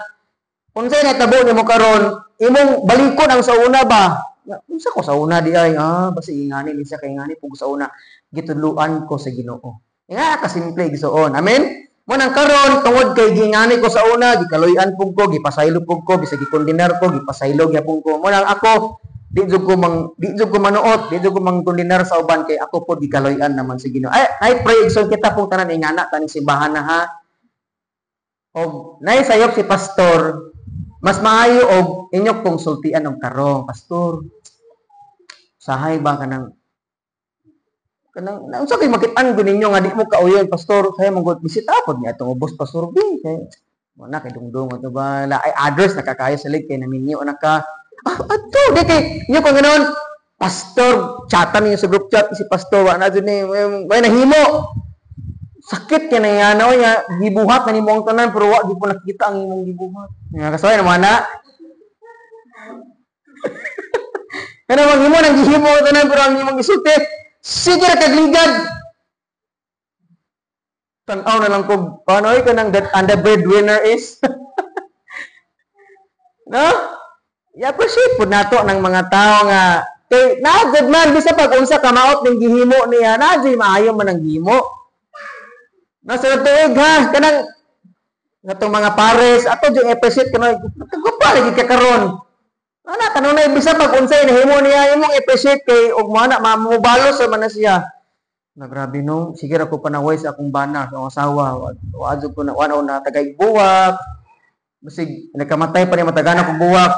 Unsay nahitabo nimo karon, imong balikon ang sa una ba? Unsa ko sa una di ay, basi ingani ni siya kay ngani po ko sa una, gitudluan ko sa Ginoo. Nga kasimple, igsuon. Amen. Mo nang karon tungod kay gingani ko sa una, gikaluy-an pug ko, gipasaylo pug ko, bisag gikondenar ko, gipasaylo gyapon ko. Mo nang ako di jud ko manuot, di jud ko mangkondenar sa uban kay ako pod gikaluy-an naman sa Ginoo. Ay, I pray, igsoon, kita pong tanan ingana taning simbahan na ha. Og nay sayop si pastor, mas maayo og inyong kong sultian og tarong, "Pastor, sahay ba kanang kanang unsa kay makit-an gud ninyo nga di mo kauyon, pastor, kaya mo gud bisita pod niya atong ubos, Pastor B, kay mo na kay dungdung ato ba la ay others nakakaya sa lig kay naminyo na ka adto di kay inyo kung ganoon, pastor." Chatan niyo sa group chat si pastor, wa na jud ni may nahimo, sakit kay na ano nga gibuhat na nimo ang tanan pero wa gyud po nakita ang imong gibuhat nga kasaway naman na. Kana bang imo nang gihimo ang tanan pero ang imong gisulti, sige ra kag ligad. Tan-aw na lang kog paano ay kanang that and the breadwinner is. No? I-appreciate po nato ng mga tao nga kay naa good man bisa pag unsa ka maot ning gihimo niya, naa jud maayo man ang gihimo. Nasa tuig ha, kanang atong mga pares, ato jud appreciate kanang kagwapa lagi ka karon. Ana kanunay bisa pag unsay nahimo niya, imong appreciate kay og mo na mamubalo sa man na siya. Na grabe no, sige ra ko panaway sa akong bana, sa akong asawa, wa jud ko na wa na tagay buwak. Basig nakamatay pa ni matagana ko buwak.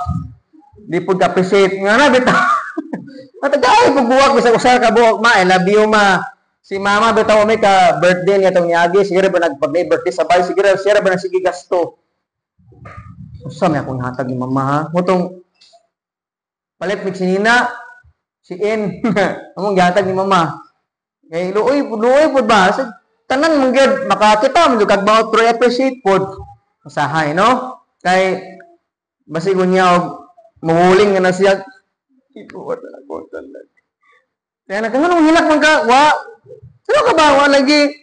Di pud ka appreciate nga na bitaw. Matagay pug buwak bisag usa ka buwak, ma, I love you, ma. Si mama bitaw may ka birthday niya tong niagi, siguro ba nagpag birthday sabay, siguro siya ba na sige gasto. Usa may akong hatag ni mama ha. Mutong palit mig sinina si N. Among gihatag ni mama. Kay luoy luoy pud ba? Sa tanan man gyud makakita man gyud kag bawat, pero appreciate pod. Usahay, no? Kay basig niya og muhuling nga na siya. Ikuwat na ako tanan. Kaya nagkanganong hilak man ka, wa. Sino ka ba? Wa lagi.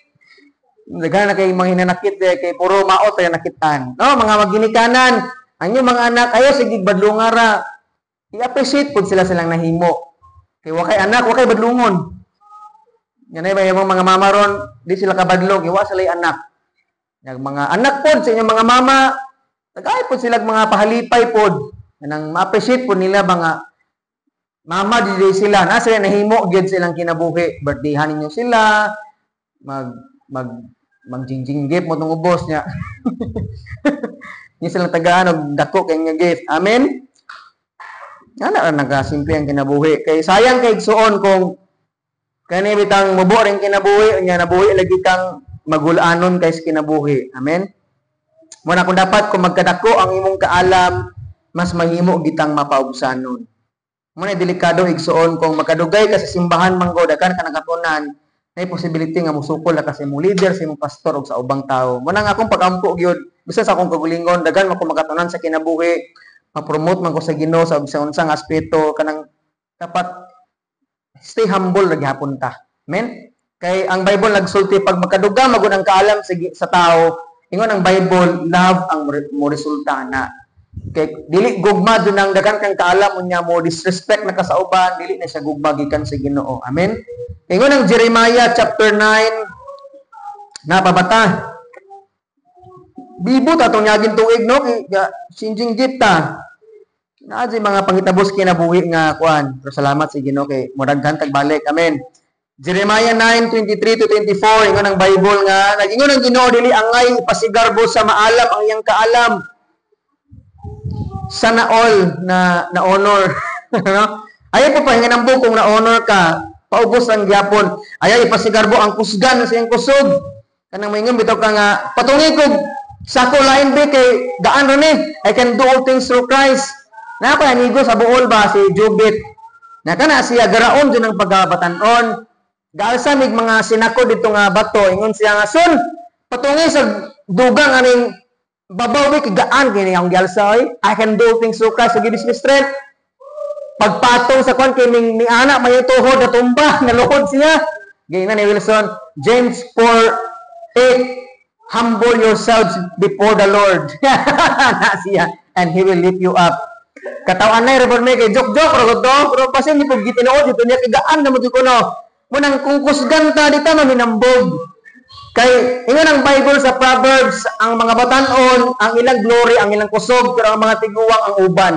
Daghan na kay mga hinanakit eh, kay puro maot ay nakitan. No, mga maginikanan, ang inyong mga anak ayo sige badlungara. I-appreciate pud sila silang nahimo. Kay wa kay anak, wa kay badlungon. Yan ay ba yung mga mama ron, di sila kabadlong, wa sila anak. Yung mga anak pod sa inyong mga mama, tagay pod sila mga pahalipay pod. Kanang ma-appreciate pod nila mga mama di sila na sila nahimo gyud silang kinabuhi. Birthdayhan ninyo sila, mag mag magjingjing gift mo tong ubos niya. Ni silang tagaan og dako kay nga gift. Amen. Ana ra nagasimple ang kinabuhi. Kay sayang kay igsuon kung kani bitang mubo ring kinabuhi unya nabuhi lagi kang magulanon kay sa kinabuhi. Amen. Muna kung dapat kung magkadako ang imong kaalam, mas mahimo gitang mapaubsanon. Muna delikado, igsuon, kung magkadugay ka sa simbahan manggo daghan ka nakatunan, may possibility nga musukol na ka sa imong leader, sa imong pastor ug sa ubang tao. Muna nga akong pagampo gyud, bisan sa akong kagulingon, daghan man ko makatunan sa kinabuhi, ma-promote man ko sa Ginoo sa bisan unsang aspeto, kanang dapat stay humble ra gihapon ta. Amen? Kay ang Bible nagsulti, pag magkaduga magud ang kaalam sa tao, ingon ang Bible, love ang mo resulta na. Kay dili gugma dun ang daghan kang kaalam unya mo disrespect na ka sa uban, dili na siya gugma gikan sa Ginoo. Amen. Ingon ang Jeremiah chapter 9 napabata. Bibo ta tong yagin tuig, no, kay sinjing ta. Naa jud mga pangitabos kinabuhi nga kuan. Pero salamat sa Ginoo kay muraghan tag balik. Amen. Jeremiah 9:23 to 24, ingon ang Bible nga nagingon ang Ginoo, "Dili angay ipasigarbo sa maalam ang iyang kaalam." Sana all na na honor, no? Ayaw po pahinganambo kung na honor ka, paubos ang gyapon. Ayaw ipasigarbo ang kusgan sa iyang kusog. Kanang maingon bitaw ka nga patungi kog sako lain be kay gaan ra ni. I can do all things through Christ. Na pa amigo sa buol ba si Jubit. Na kana siya garaon din ang pagkabatanon. Gaalsa mig mga sinako dito nga bato, ingon siya nga, "Son, patungi sa dugang aning babaw kay gaan kini ang gialsa oy. I can do things through Christ who gives me strength." Pagpatong sa kwan kay ning ni ana may tuhod na tumba, naluhod siya. Gayna ni Wilson, James 4:8, "Humble yourselves before the Lord," na siya, "and He will lift you up." Katawan na report may kay joke-joke ra to, pero pasin ni pud gitinuod dito niya kay gaan na mo ko, no. Munang kung kusgan ta, di ta maminambog. Kay ingon ang Bible sa Proverbs, ang mga batanon, ang ilang glory, ang ilang kusog, pero ang mga tiguang ang uban.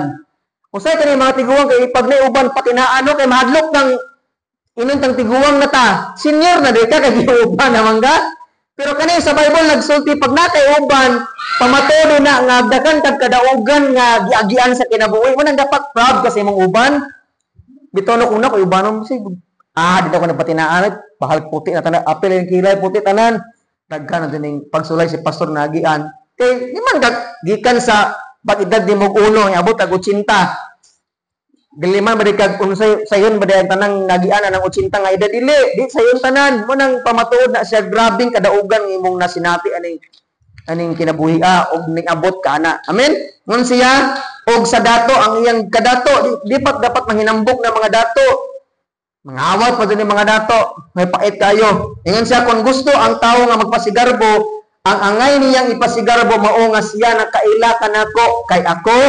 Usay kani mga tiguang kay pag na uban patinaan, no, kay mahadlok ng inon tang tiguang na ta. Senior na di ka kay uban na mangga. Pero kani sa Bible nagsulti, pag natay uban, pamatuod na nga daghan kag kadaugan nga giagian sa kinabuhi. Mo nang dapat proud ka sa imong uban. Bitaw no kuna ko ubanon si dito ko napatinaan, bahal puti na tanan, apil yung kilay puti tanan. Daghan na dining pagsulay si pastor nagian. Kay di man gikan sa pag-edad ni mog uno, abot ag 80. Dili man ba di kag unsay sayon ba di ang tanang nagian ang 80 nga edad, dili, di sayon tanan. Mo nang pamatuod na siya grabing kadaugan ng imong nasinati aning aning kinabuhi og ning abot ka ana. Amen. Ngon siya og sa dato ang iyang kadato, di, di pat dapat mahinambok na mga dato. Mga awat pa din mga dato, may pait kayo. Ingon siya, kung gusto ang tao nga magpasigarbo, ang angay niyang ipasigarbo mao nga siya nakaila kanako, kay ako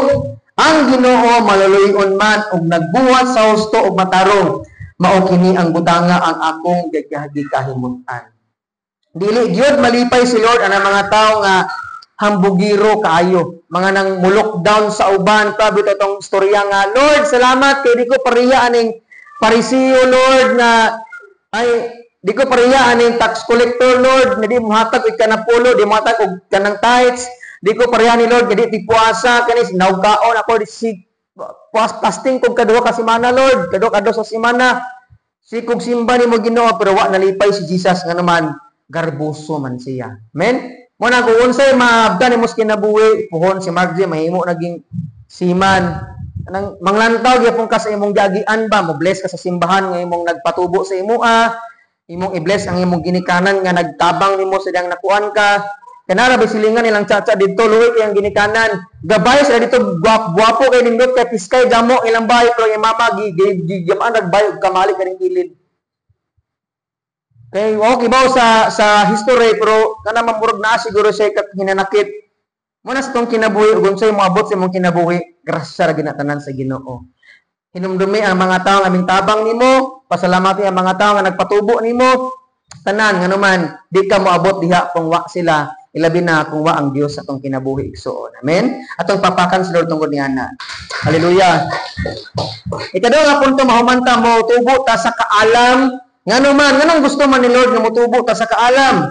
ang Ginoo maluluy-on man ug nagbuhat sa husto ug matarong. Mao kini ang butanga ang akong gikahimutan. Dili gyud malipay si Lord ana mga tao nga hambugiro kaayo, mga nang mulok down sa uban. Grabe to tong istorya nga, "Lord, salamat kay di ko pareha aning Parisiyo, Lord, na ay di ko pareha aning tax collector, Lord, nga di mohatag og kanapulo, di mohatag og kanang tithes. Di ko pareha ni Lord nga di tipuasa kani nawkaon ako di si puas fasting kog kaduha ka semana, Lord, kaduha ka sa semana." Sikog simba nimo Ginoo, pero wa nalipay si Jesus nga naman garboso man siya. Amen? Mo na kung unsay maabdan nimo sa kinabuhi, puhon si Margie mahimo naging seaman. Anang manglantaw gyapon ka sa imong giagian ba, mo bless ka sa simbahan nga imong nagpatubo sa imoa, imong i-bless ang imong ginikanan nga nagtabang nimo sa diyang nakuan ka. Kanara ba silingan nilang tsatsa didto, luwi kay ang ginikanan. Gabay sila dito, gwapo kay nindot kay piskay damo ilang bahay, pero yung mama gi gi gi gi nagbay og kamali kaning kilid. Kay okay ba sa history, pero kana mamurag na siguro siya kat hinanakit. Mo na sa tong kinabuhi ug unsay moabot sa imong kinabuhi, grasya ra ginatanan sa Ginoo. Hinumdumi ang mga tawo nga tabang nimo, pasalamati ang mga tawo nga nagpatubo nimo. Tanan nganuman di ka moabot diha kung wa sila, ilabi na kung wa ang Dios sa atong kinabuhi, igsuon. Amen. Atong papakan sa Lord tungod niana. Hallelujah. Ikaduha nga punto, mahumanta mo tubo ta sa kaalam. Ngano man, nganong gusto man ni Lord nga motubo ta sa kaalam?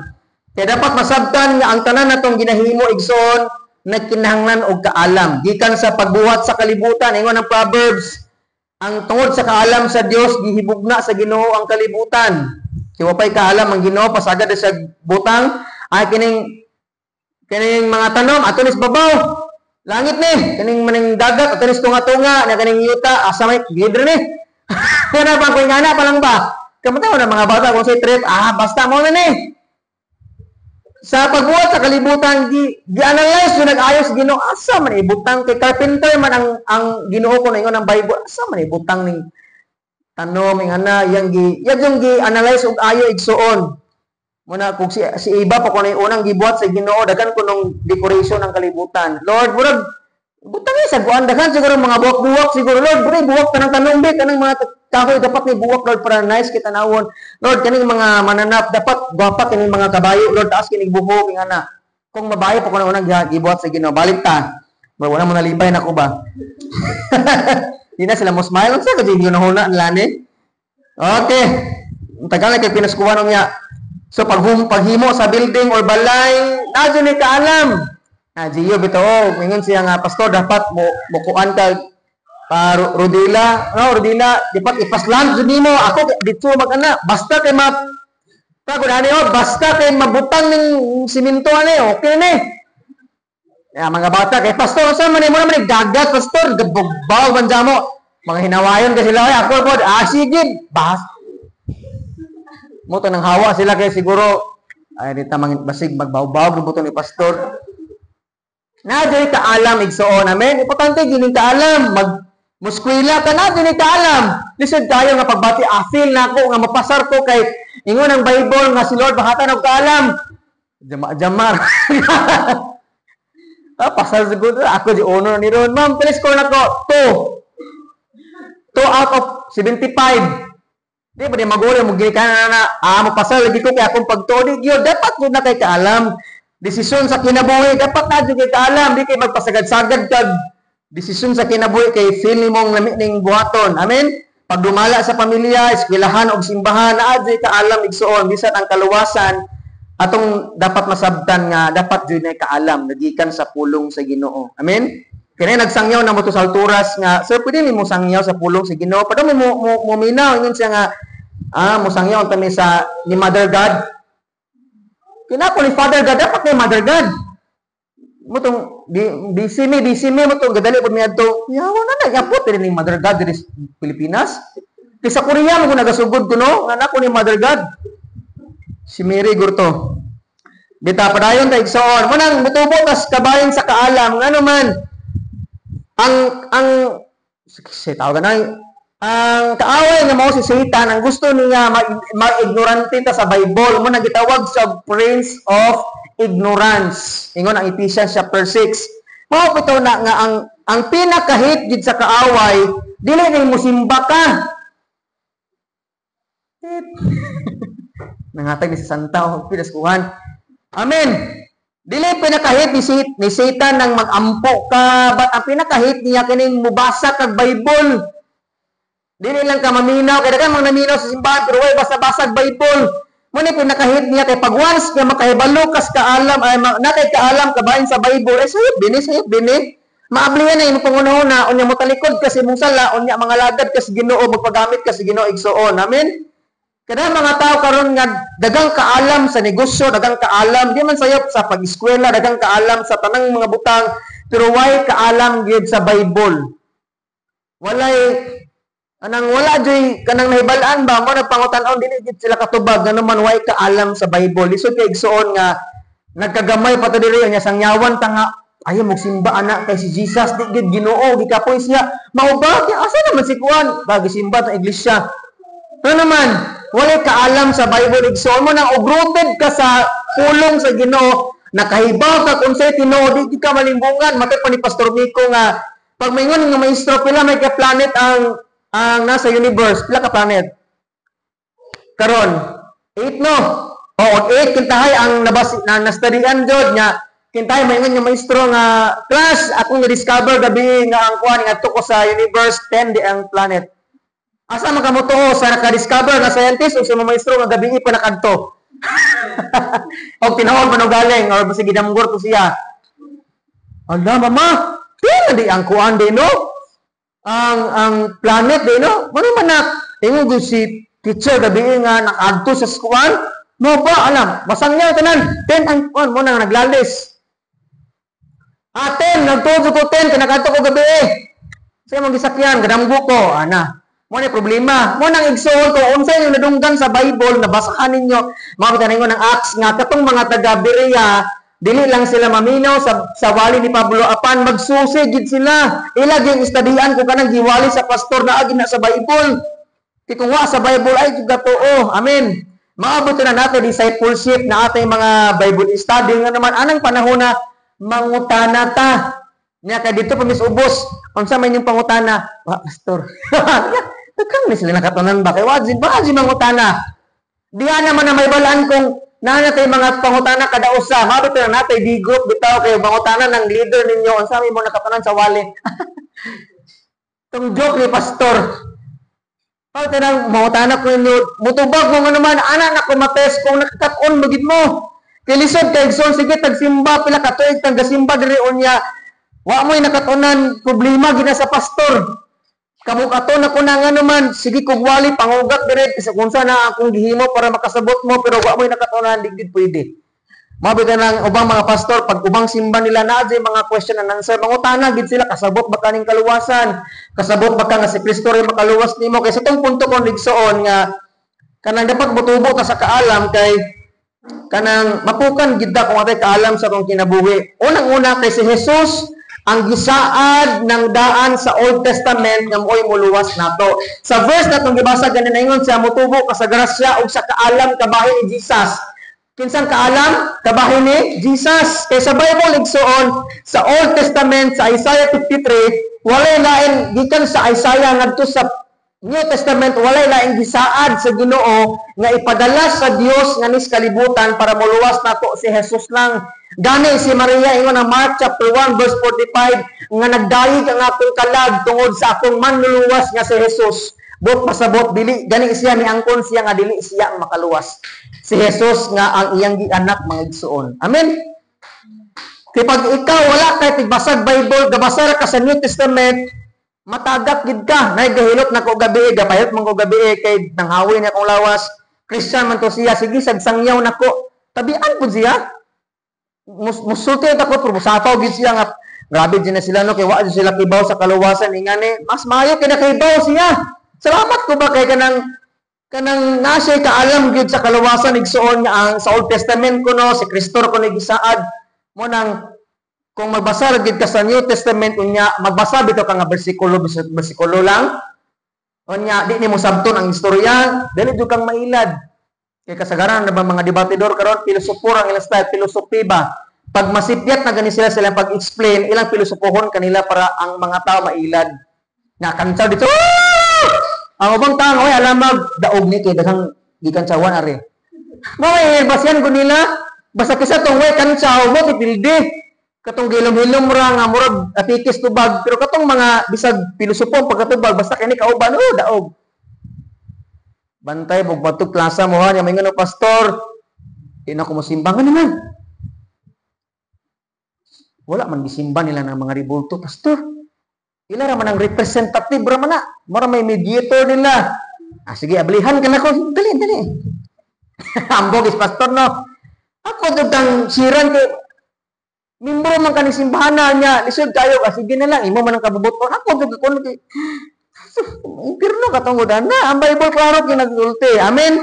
Kaya dapat masabtan nga ang tanan natong ginahimo, igsoon, nagkinahanglan og kaalam. Gikan sa pagbuhat sa kalibutan, ingon ang Proverbs, ang tungod sa kaalam sa Dios gihibugna sa Ginoo ang kalibutan. Kay wa pay kaalam ang Ginoo, pasagad sa butang ay kining kining mga tanom ato nis babaw. Langit ni, kining maning dagat ato nis tunga-tunga, na kining yuta asa may gidre ni. Kana ba kung ngana pa lang ba? Kamataw na mga bata kung say trip, basta mo na ni. Sa pagbuhat sa kalibutan, gi gi-analyze yung nag-ayos Ginoo, asa man ibutang kay carpenter man ang Ginoo ko na ingon ang Bible, asa man ibutang ning tanom ing ana yang gi yang yung gi-analyze og ayo, igsuon. Muna kung si iba pa kuno unang gibuhat sa Ginoo, daghan kunong decoration ng kalibutan. Lord, murag butang ni sa kuan, daghan siguro mga buwak-buwak siguro. Lord, bro, buwak tanang tanong be kanang mga kahoy dapat ni buwak, Lord, para nice kita nawon. Lord, kaning mga mananap dapat gwapa kining mga kabayo, Lord, taas kining buhok ing ana. Kung mabayo pa kuno unang gibuhat sa Ginoo, balik ta. Ba wala mo nalipay na ko ba? Di na sila mo smile unsa ka di huna nila ni. Okay. Tagal na kay pinaskuhan niya. So paghimo sa building or balay, naa ni kaalam. Ah, Gio bitaw, mingon siya nga, "Pastor, dapat mo mukuan ka pa rodila, no, rodila, dapat ipaslan jud nimo." Ako dito mag ana, basta kay ma Pagod ani oh, basta kay mabutang ning simento ani, okay na ni. Ya, mga bata kay, "Pastor, sa man mo naman dagat, pastor, gabugbaw man jamo." Mga hinawayon kasi sila, "Ay, ako pod, ah, sige, bas." Mo to nang hawa sila kay siguro ay di ta basig magbawbaw buto ni pastor. Na diri kaalam, igsuon. Amen. Importante gini kaalam, mag muskwela ka na diri kaalam. Lisod kayo nga pagbati, ah, feel na ako nga mapasar ko kay ingon ang Bible nga si Lord mahatan og kaalam. Jama jamar. Ah, pasar siguro ako di honor ni ron. Ma'am, pila score nako? 2. 2 out of 75. Di ba di magulang mo gikan na na ah mapasar lagi ko kay akong pagtuo di gyud dapat gud na kay kaalam. Desisyon sa kinabuhi dapat na jud kay kaalam, di kay magpasagad-sagad kag desisyon sa kinabuhi kay feel nimong lami ning buhaton. Amen. Pagdumala sa pamilya, eskwelahan og simbahan, naa jud kaalam, igsuon. Bisan ang kaluwasan atong dapat masabtan nga dapat jud na kaalam nagikan sa pulong sa Ginoo. Amen. Kaya nagsangyaw na mo to sa alturas nga, "Sir, pwede mo sangyaw sa pulong sa Ginoo?" Padung mo mo mo minaw, ingon siya nga, ah, mo sangyaw kami sa ni Mother God. Kinako ni Father God, dapat ni Mother God. Mo tong di busy mi, busy mi mo tong gadali pud mi adto. Yawa na na yapot ni Mother God diri sa Pilipinas. Kay sa Korea mo nagasugod ko no, nga nako ni Mother God. Si Mary gurto. Bita padayon ta, igsoon. Mo nang mutubo tas kabahin sa kaalam ngano man ang si tawag na ang kaaway nga mao si Satan, ang gusto niya ma-ignorante ta sa Bible. Mo nang gitawag sa prince of ignorance, ingon ang Ephesians chapter 6. Mao bitaw na nga ang pinakahit gid sa kaaway dili ni musimba ka. Nangatag ni sa Santa o pinaskuhan. Amen. Dili pinakahit ni Satan nang magampo ka, but ang pinakahit niya kining mubasa kag Bible. Dili lang ka maminaw, kay daghan mang naminaw sa simbahan pero way basa-basag Bible. Mo ni pinakahit niya kay pag once nga makahibalo kas kaalam ay na kay kaalam kabahin sa Bible, ay sayop bini, sayop bini. Maablihan na imong panghunahuna, unya mo talikod ka sa imong sala, unya mga lagad ka sa Ginoo, magpagamit ka sa Ginoo, igsuon. Amen. Kada mga tao karon nga dagang kaalam sa negosyo, dagang kaalam di man sayop sa pag-eskwela, dagang kaalam sa tanang mga butang, pero way kaalam gyud sa Bible. Walay anang wala joy kanang nahibal-an ba mo nagpangutan-on, dili gid sila katubag ngano man way kaalam sa Bible. Lisod kay, igsuon, nga nagkagamay pa ta diri, nya sangyawan ta nga ayaw magsimba ana kay si Jesus di gid Ginoo, gikapoy siya. Mao ba? Kaya asa naman si kuan ba gisimba ta iglesia? Pero naman walay kaalam sa Bible, igsuon mo nang uprooted ka sa pulong sa Ginoo, nakahibaw ka kung sa'y tinuod, di ka malimbungan. Matay pa ni Pastor Miko nga pag maingon nga maestro, pila may ka planet ang nasa universe? Pila ka planet karon? 8, no? Oo, 8 kintahay ang nabas na nastudyan jud nya. Kintahay maingon nga maestro nga, "Class, akong na-discover gabi nga ang kuan ngadto ko sa universe, 10 di ang planet." Asa man ka motuo, sa naka-discover nga scientist o sa mga maestro nga gabi pa nakadto? O tinuod pa no galing or basta gidamgor ko siya. Ala, mama, 10 di ang kuan di, no? Ang planet di, no? Mano man na ingon gud si teacher gabi nga nakaadto sa kuan? Mo ba alam? Basang niya tanan, 10 ang kuan mo nang naglalis. Ah, 10, nagtuo ko 10 kay nakadto ko gabi eh. Sa imong gisakyan, gadamgo ko, ana. Mo ni problema. Mo nang, igsuon, kung unsay yung nadunggan sa Bible, nabasahan ninyo, mga bitaningon ng Acts nga katong mga taga Berea, dili lang sila maminaw sa wali ni Pablo apan magsusi gid sila. Ila gyud istadian ko kanang giwali sa pastor na agi na sa Bible. Kay kung wa sa Bible ay jud tuo. Amen. Maabot na nato discipleship na atay mga Bible study nga naman anang panahon na mangutana ta. Nya kay dito pa mis ubos. Unsa man yung pangutana? Wa, pastor. Daghan ni sila nakatunan ba kay wa ba mangutana. Diya naman na may balaan kung naa na tay mga pangutana kada usa. Mabot na natay di group bitaw kayo pangutana ng leader ninyo unsa may mo nakatunan sa wali. Tong joke ni pastor. Pag tinang mangutana ko ninyo, mutubag mo nga naman, ana na ko matest kung nakakaton mo gid mo. Kay lisod kay, igsoon, sige tagsimba pila ka tuig tagsimba diri unya wa mo'y nakatunan, problema gina sa pastor. Kamukato na ko na nga naman, sige kog wali pangugat dire sa kung saan na akong gihimo para makasabot mo, pero wa mo'y nakatunan, di gid pwede. Mabi ka ng ubang mga pastor, pag ubang simba nila na mga question and answer, mangutana gid sila, kasabot ba kaning kaluwasan? Kasabot ba ka nga si Kristo rin makaluwas nimo? Kay sa tong punto kong ligsoon nga kanang dapat motubo ka sa kaalam kay kanang mapukan gid kung atay kaalam sa atong kinabuhi. Unang-una kay si Jesus ang gisaad ng daan sa Old Testament nga mo'y muluwas nato. Sa verse natong gibasa ganina, ingon siya, motubo ka sa grasya ug sa kaalam kabahin ni Jesus. Kinsang kaalam? Kabahin ni Jesus. Kay sa Bible, igsuon, sa Old Testament, sa Isaiah 53, walay lain gikan sa Isaiah ngadto sa New Testament, walay laing gisaad sa Ginoo nga ipadala sa Dios nga nis kalibutan para moluwas nato, si Jesus lang. Gani si Maria, ingon ang Mark chapter 1 verse 45 nga nagdayeg ang akong kalag tungod sa akong manluluwas nga si Jesus. Buot pasabot, dili gani siya miangkon siya nga dili siya ang makaluwas. Si Jesus nga ang iyang gianak, mga igsuon. Amen. Kay pag ikaw wala kay tigbasag Bible, gabasa ra ka sa New Testament, matagak gid ka. Nay gahilot na ko gabi, gapahilot man ko gabi kay nanghawi niya akong lawas. Christian man to siya, sige sagsangyaw nako. Tabian pud siya. Musulti ta ko pero musapaw gid siya nga grabe din na sila, no, kay wa sila kibaw sa kaluwasan ingani. Mas maayo kay nakahibaw siya. Salamat ko ba kay kanang naa siya kaalam gyud sa kaluwasan, igsuon, nga ang sa Old Testament kuno si Kristo ko ni gisaad mo. Nang kung magbasa ra gid ka sa New Testament, unya magbasa bitaw ka nga bersikulo bersikulo lang, unya di nimo sabton ang istorya, dili jud kang mailad. Kay kasagaran na ba mga debatidor karon, pilosopo ang ilang style, philosophy ba? Pag masipyat na gani sila silang pag-explain, ilang pilosopohon kanila para ang mga tao mailad na kantsaw dito. Ang ubang tao ay alam mag daog ni kay daghang gikantsawan ari mo may basihan ko nila, basta kisa tong way kantsaw mo tipildi katong gilom-hilom ra nga murag apikis tubag, pero katong mga bisag pilosopo ang pagkatubag, basta kini kauban, oh, daog. Bantay bug matug klasa mo ha nya may ngano, "Pastor, di na ko mosimba." Nga naman. Wala man gisimba nila ng mga ribulto, pastor. Ila ra man ang representative ra man na. Mura may mediator nila. Ah, sige, ablihan ka na ko. Dali, dali. Ambog is pastor, no? Ako jud kang siran kay membro man kani simbahan niya. Lisod kayo, ah, sige na lang, imo man ang kabubuton. Ako jud ko kay impirno katong na. Ang Bible klaro kay nagsulti. Amen.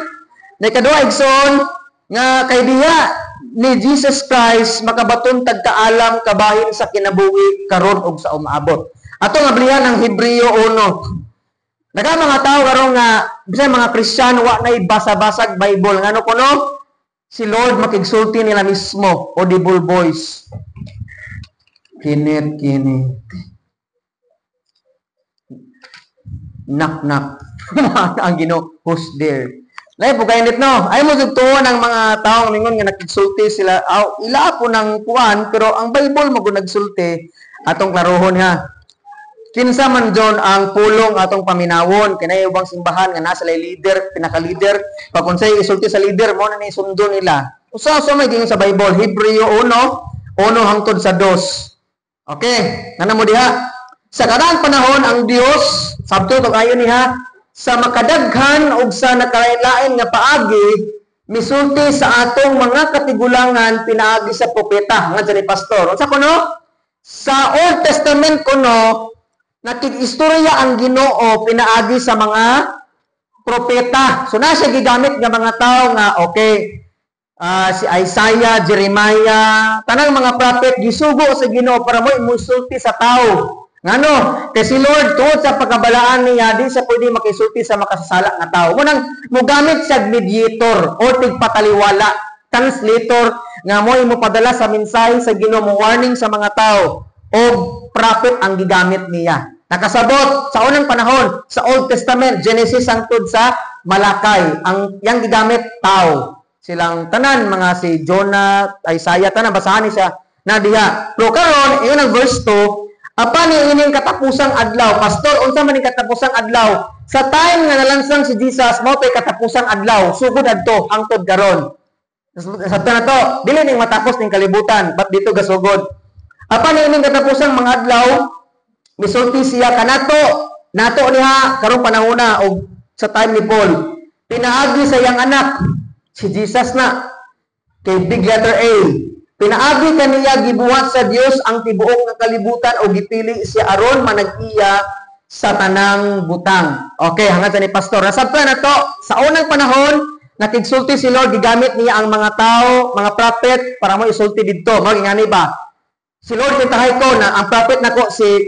Na ikaduha, igsoon, nga kay diha ni Jesus Christ makabaton tag kaalam kabahin sa kinabuhi karon ug sa umaabot. Atong ablihan ang Hebreo 1. Naga mga tao karon nga bisan mga Kristiyan wa nay basa-basag Bible, ngano kuno si Lord makigsulti nila mismo, audible voice. Kinit kinit. Knock knock. Ang Ginoo, who's there? Lahi po kayo no. Ay mo jud ang mga tawo mingon nga nakigsulti sila. Aw, ila po ng kuan, pero ang Bible mo nagsulti. Atong klarohon ha. Kinsa man John ang pulong atong paminawon kinay ubang simbahan nga nasa lay leader, pinaka-leader, pag unsay isulti sa leader mo na ni sundo nila. Usa sa may giingon sa Bible, Hebreo 1:1 hangtod sa 2. Okay, nana mo diha. Sa kadaang panahon ang Dios, sabto to ayo niya, sa makadaghan og sa nakalain nga paagi misulti sa atong mga katigulangan pinaagi sa propeta. Nga ni pastor. Unsa kuno? Sa Old Testament kuno nakig-istorya ang Ginoo pinaagi sa mga propeta. So na siya gigamit nga mga tao nga okay, si Isaiah, Jeremiah, tanang mga prophet gisugo sa Ginoo para mo musulti sa tao. Ngano? Kay si Lord tuod sa pagkabalaan niya di siya pwede makisulti sa makasasala nga tao. Munang mogamit siya mediator o tigpataliwala, translator nga mo padala sa mensahe sa Ginoo, mo warning sa mga tao, o prophet ang gigamit niya. Nakasabot sa unang panahon sa Old Testament, Genesis hangtod sa Malakay, ang yang gigamit tao. Silang tanan mga si Jonah, Isaiah, tanan basahan ni siya na diha. Pero karon, iyon ang verse 2, apan ining katapusang adlaw. Pastor, unsa man ning katapusang adlaw? Sa time nga nalansang si Jesus, mao to'y katapusang adlaw, sugod adto hangtod karon. Sa na to, dili ning matapos ning kalibutan, but dito gasugod. Apan ining katapusang mga adlaw, misulti siya kanato, nato niya karong panahona og sa time ni Paul. Pinaagi sa iyang anak, si Jesus na, kay big letter A. Pinaagi kaniya gibuhat sa Dios ang tibuok nga kalibutan o gipili siya aron manag-iya sa tanang butang. Okay, hangad sa ni pastor. Nasabtan na to, sa unang panahon, nakigsulti si Lord, gigamit niya ang mga tao, mga prophet, para mo isulti didto. Mao ngani ba? Si Lord kintahay ko na ang prophet nako si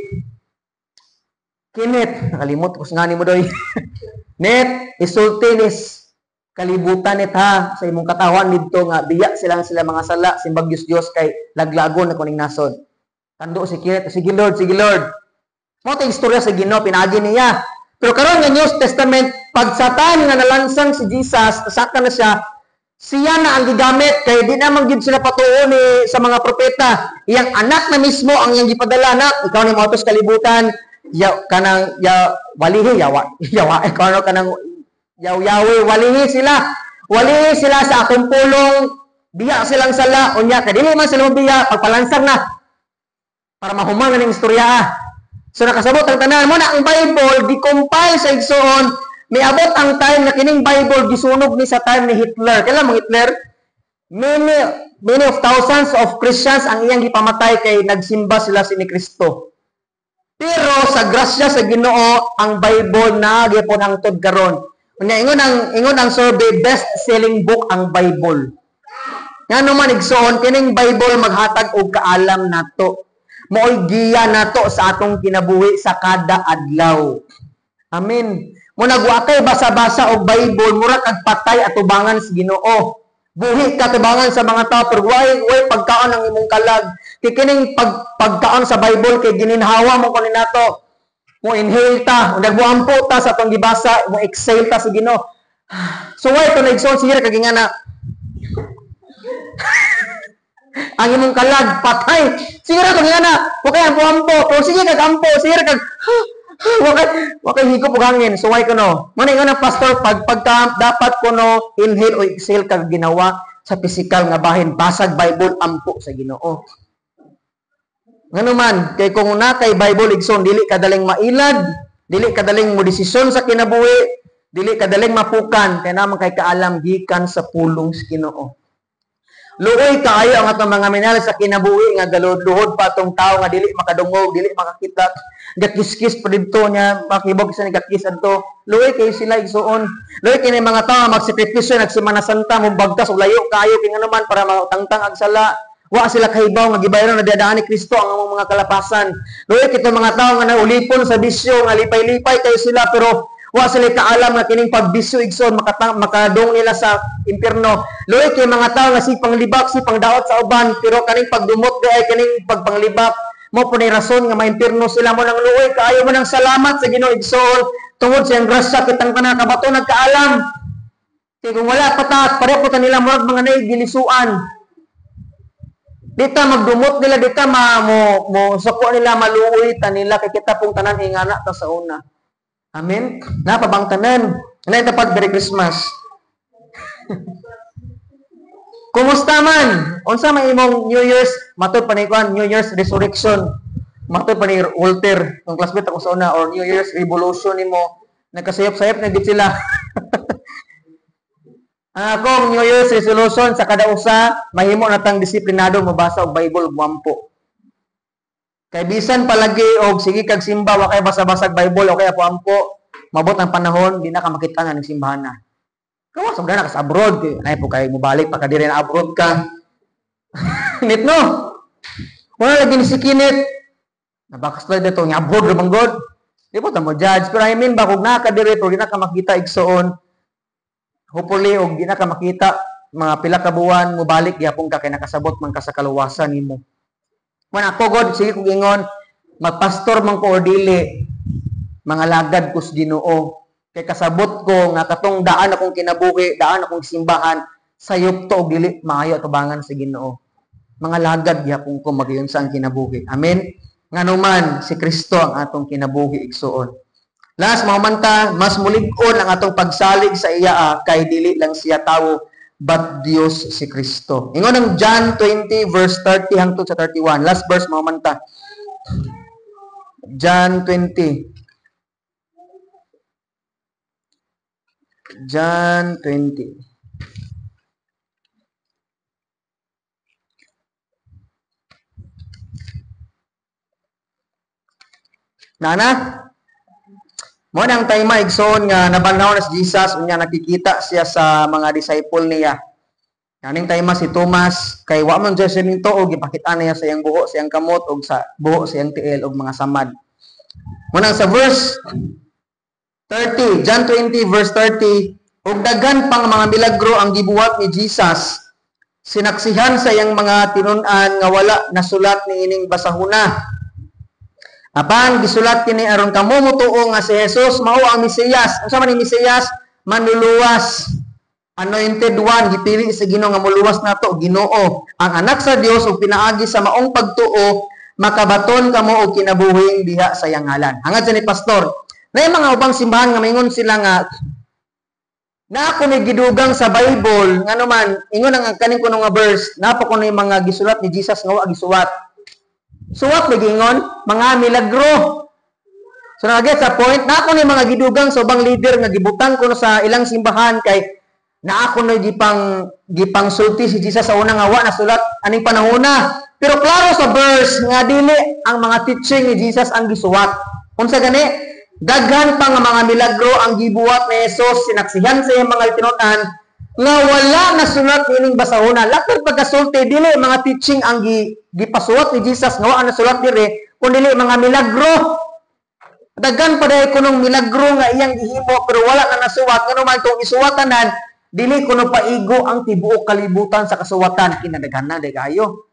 Kenneth. Nakalimot ko sa ngani mo doy. Net, isulti nis kalibutan net ha sa imong katawan didto nga biya silang sila mga sala, simbag Dios Dios kay laglagon na kuning nasod. Tando si Kenneth, sige Lord, sige Lord. Mao tay istorya sa Ginoo pinaagi niya. Pero karon nga New Testament, pag sa time nga nalansang si Jesus, saka na siya, siya na ang gigamit kay di naman gid sila patuo ni sa mga propeta. Iyang anak na mismo ang iyang gipadala na ikaw ni moatos kalibutan, ya kanang ya walihi yawa yawa ikaw kanang yaw-yawi walihi sila. Walihi sila sa akong pulong, biya silang sala unya kay dili man sila biya pagpalansang na para mahuman na ning istorya. So nakasabot ang tanan mo na ang Bible gi-compile sa igsoon. Miabot ang time na kining Bible gisunog ni sa time ni Hitler. Kailan mo Hitler? Many, many of thousands of Christians ang iyang gipamatay kay nagsimba sila si ni Kristo. Pero sa grasya sa Ginoo ang Bible na gyapon hangtod karon. Unya ingon ang survey, best selling book ang Bible. Ngano man igsoon kining Bible maghatag og kaalam nato. Maoy giya nato sa atong kinabuhi sa kada adlaw. Amen. Munag wa kay basa-basa og Bible, mura kag patay atubangan sa Ginoo. Buhi ka tubangan sa mga tao pero way pagkaon ang imong kalag. Kay kining pagkaon sa Bible kay gininhawa mo kunin nato. Mo inhale ta, nagbuampo ta sa atong gibasa, mo exhale ta sa Ginoo. So why to naigsoon sige kag nga na ang imong kalag patay. Sige ra kag nga na, wa kay ampo-ampo, pero sige kag ampo, sige kag wa kay higop og hangin. So why kuno? Muna ingon ang pastor pag pagka dapat kuno inhale o exhale kag ginawa sa physical nga bahin, basag Bible, ampo sa Ginoo. Nganuman kay kung na kay Bible, igsoon, dili kadaling mailad, dili kadaling mo desisyon sa kinabuhi, dili kadaling mapukan kay naman kay kaalam gikan sa pulong sa Ginoo. Luoy kaayo ang atong mga minahal sa kinabuhi nga galuhod-luhod pa atong tao nga dili makadungog, dili makakita, gakiskis pa didto niya, makibog sa gakis adto. Luoy kay sila, igsuon. Luoy kini mga tao magsakripisyo nagsimana Santa, mobagtas og layo kaayo kay nganuman para matangtang ang sala. Wa sila kahibaw nga gibayaran na diadaan ni Kristo ang among mga kalapasan. Luoy kito mga tao nga naulipon sa bisyo, nga lipay-lipay kayo sila pero wa sila kaalam nga kining pagbisyo, igsoon, makadong nila sa impierno. Luoy kay mga tao nga si panglibak, si pangdaot sa uban, pero kaning pagdumot di ay kaning pagpanglibak mo po ni rason nga maimpierno sila. Mo nang luoy kaayo mo nang salamat sa Ginoo, igsoon, tungod sa iyang grasya kitang tanan kabato nagkaalam. Kay kung wala pa ta, pareho po ta nila murag mga naigilisuan. Dita magdumot nila, dita mo suko nila, maluoy ta nila kay kita pong tanan ingana ta sa una. Amen. Napabang tanan. Nay tapat Merry Christmas. Kumusta man? Unsa may imong New Year's? Matod pa ni kuan New Year's resurrection. Matod pa ni Walter, kung classmate ako sa una, or New Year's revolution nimo. Nagkasayop-sayop na gid sila. Ang akong New Year's resolution sa kada usa, mahimo na tang disiplinado mabasa og Bible ug moampo. Kay bisan palagi og sige kag simba, wa kay basa-basag Bible o kay ampo, mabot ang panahon di na ka makita nga nagsimbahan na. Kawa sa na ka sa abroad, kay ay po kay mobalik pa ka diri na abroad ka. Nit no. Wala lagi ni si Kinit. Nabackslide dito nga abroad ra man god. Di po ta mo judge, pero I mean ba kung naa ka diri pero di na ka makita, igsoon, hopefully og di na ka makita mga pila ka buwan, mobalik gyapon ka kay nakasabot man ka sa kaluwasan nimo. Man ako god, sige kog ingon, magpastor man ko or dili, mga lagad ko sa Ginoo. Kay kasabot ko nga katong daan akong kinabuhi, daan akong simbahan, sayop to og dili maayo atubangan sa Ginoo. Mga lagad gyapon ko magayon sa ang kinabuhi. Amen. Nganuman si Kristo ang atong kinabuhi, igsuon. Last maumanta, mas mulig-on ang atong pagsalig sa iya kay dili lang siya tawo but Dios si Kristo. Ingon ang John 20 verse 30 hangtod sa 31. Last verse maumanta. John 20. John 20. Nana? Mo nang time igsoon nga nabanhaw na si Jesus, unya nakikita siya sa mga disciple niya. Kaning time si Tomas kay wa man siya nito og gipakita niya sa iyang buho, sa iyang kamot og sa buho sa iyang tiil og mga samad. Mo nang sa verse 30, John 20 verse 30, og daghan pang mga milagro ang gibuhat ni Jesus, sinaksihan sa iyang mga tinun-an nga wala nasulat niining basahuna. Apan gisulat kini aron kamo motuo nga si Jesus mao ang Mesiyas. Unsa man ni Mesiyas? Manluluwas. Anointed one, gipili sa Ginoo nga moluwas nato, Ginoo. Ang anak sa Dios ug pinaagi sa maong pagtuo makabaton kamo og kinabuhing diha sa iyang ngalan. Hangad sa ni pastor. Nay mga ubang simbahan nga maingon sila nga na ako ni gidugang sa Bible, ngano man ingon ang kaning kuno nga verse, napa kuno yung mga gisulat ni Jesus nga wa gisuwat. Suwat may giingon, mga milagro. So nakaget sa point, na ako ni mga gidugang sa ubang leader nga gibutang kuno sa ilang simbahan kay na ako na gipang sulti si Jesus sa unang awa nasulat aning panahona. Pero klaro sa verse nga dili ang mga teaching ni Jesus ang gisuwat. Unsa gani? Daghan pa nga mga milagro ang gibuhat ni Jesus, sinaksihan sa iyang mga tinunan nga wala nasulat nining basahona. Lakad pagkasulti dili mga teaching ang gipasuwat ni Jesus nga wa nasulat dire, kun dili mga milagro. Daghan pa dahil kunong milagro nga iyang gihimo pero wala na nasuwat. Ngano man kung isuwatanan, dili kuno paigo ang tibuok kalibutan sa kasuwatan, kinadaghan na day kayo.